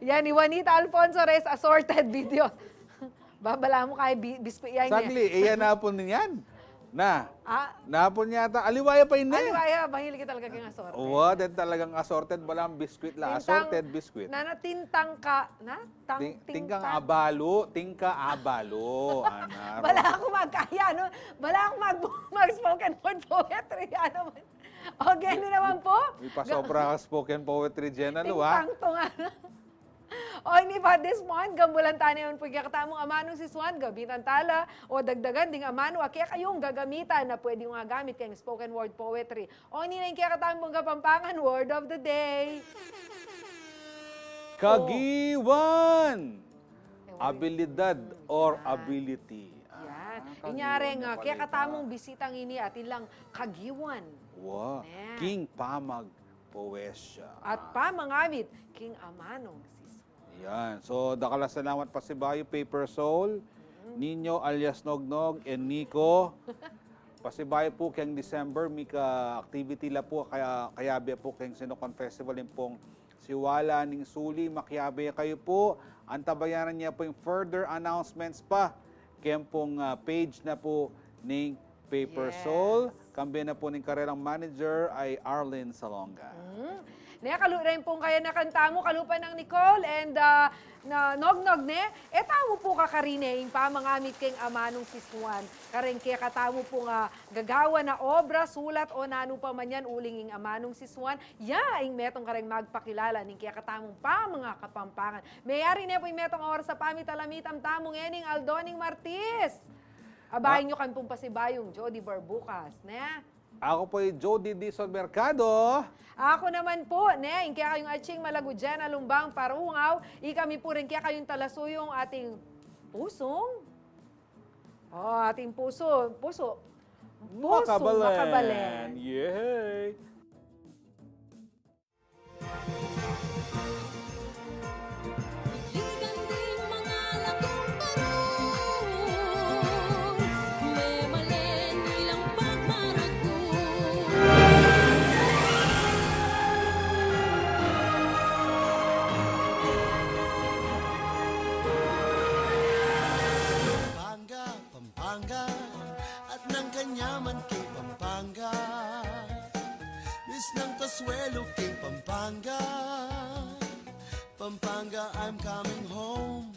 Yan, ni Juanita Alfonso Reyes, assorted video. Babala mu kaya bi-, biskwit yan, eh. Saglit, e, yan na pun yan. Na. Ah. Na pun yata. Aliwa ya pa ini. Aliwa ya, mahilig ka talaga keng assorted. Wa, den talagang assorted, balamu biskwit la. Tintang, assorted biskwit. Na, na, tintang ka, na? Tang-, ting-, tingkang tintang abalu, tingka abalu. Ana, bala ku magkaya, no? Bala ku mag-, mag-spoken word poetry, ano man. Okay, ini naman po. May pasobra ka spoken poetry diyan, ano, ah? Tintang tunga. O, ini pa, this month, gambulan tana naman po kekatamung amanung sisuan, gamitan tala, o dagdagan ding amanu a kekayung gagamitan na pwede yung agamit keng spoken word poetry. O, ini na ing kekatamung Kapampangan word of the day. Kagiwan! Abilidad or ability. Yan. Inya reng, ah, kekatamung bisitang ini atin lang kagiwan. Wa. King pamagpoesya. At pamangamit king amanung sisuan. Yan. So, dakal a salamat pasibayu, Paper Soul, Nino alias Nognog, and Nico. Pasibayu pu keng December, mika activity la pu, kaya, kayabe pu keng Sinukon Festival, ing pung Siwala ning Suli, makiabe kayu pu. Antabayanan ye pu ing further announcements pa keng pung, ah, page na pu ning Paper Soul. Kambe na pu ning karelang manager a Arlene Salonga. Mm. Ne, kalu reng pung kayanakan tamu, kalupa nang Nicole and, ah, na, Nognog, ne? E tamu pu kakarine ing pamangamit keng amanung sisuan kareng kekatamu pung gagawan na obra, sulat o nanu pa man yan uling ing amanung sisuan, ya ing metung kareng magpakilala ning kekatamung pamangakapampangan. Meyari ne pu ing metung a oras a pamitalamitan tamu ngening aldo ning Martis. Abayan yu kami pung pasibayung Jody Barbucas, ne? Aku pu i Jody Dizon Mercado. Aku naman pu, ne, ing kekayung atsing malagu dyan a lumbang parungaw, ikami pu ring kekayung talasuyung ating pusung, o, ating pusu, pusu, pusung makabalen. Makabalen. Yay! Ligan ding mga lagong barong, memalen ilang pagmaragul. Pampanga, Pampanga, at ng kanyaman kay Pampanga. Miss ng Consuelo kay Pampanga. Pampanga, I'm coming home.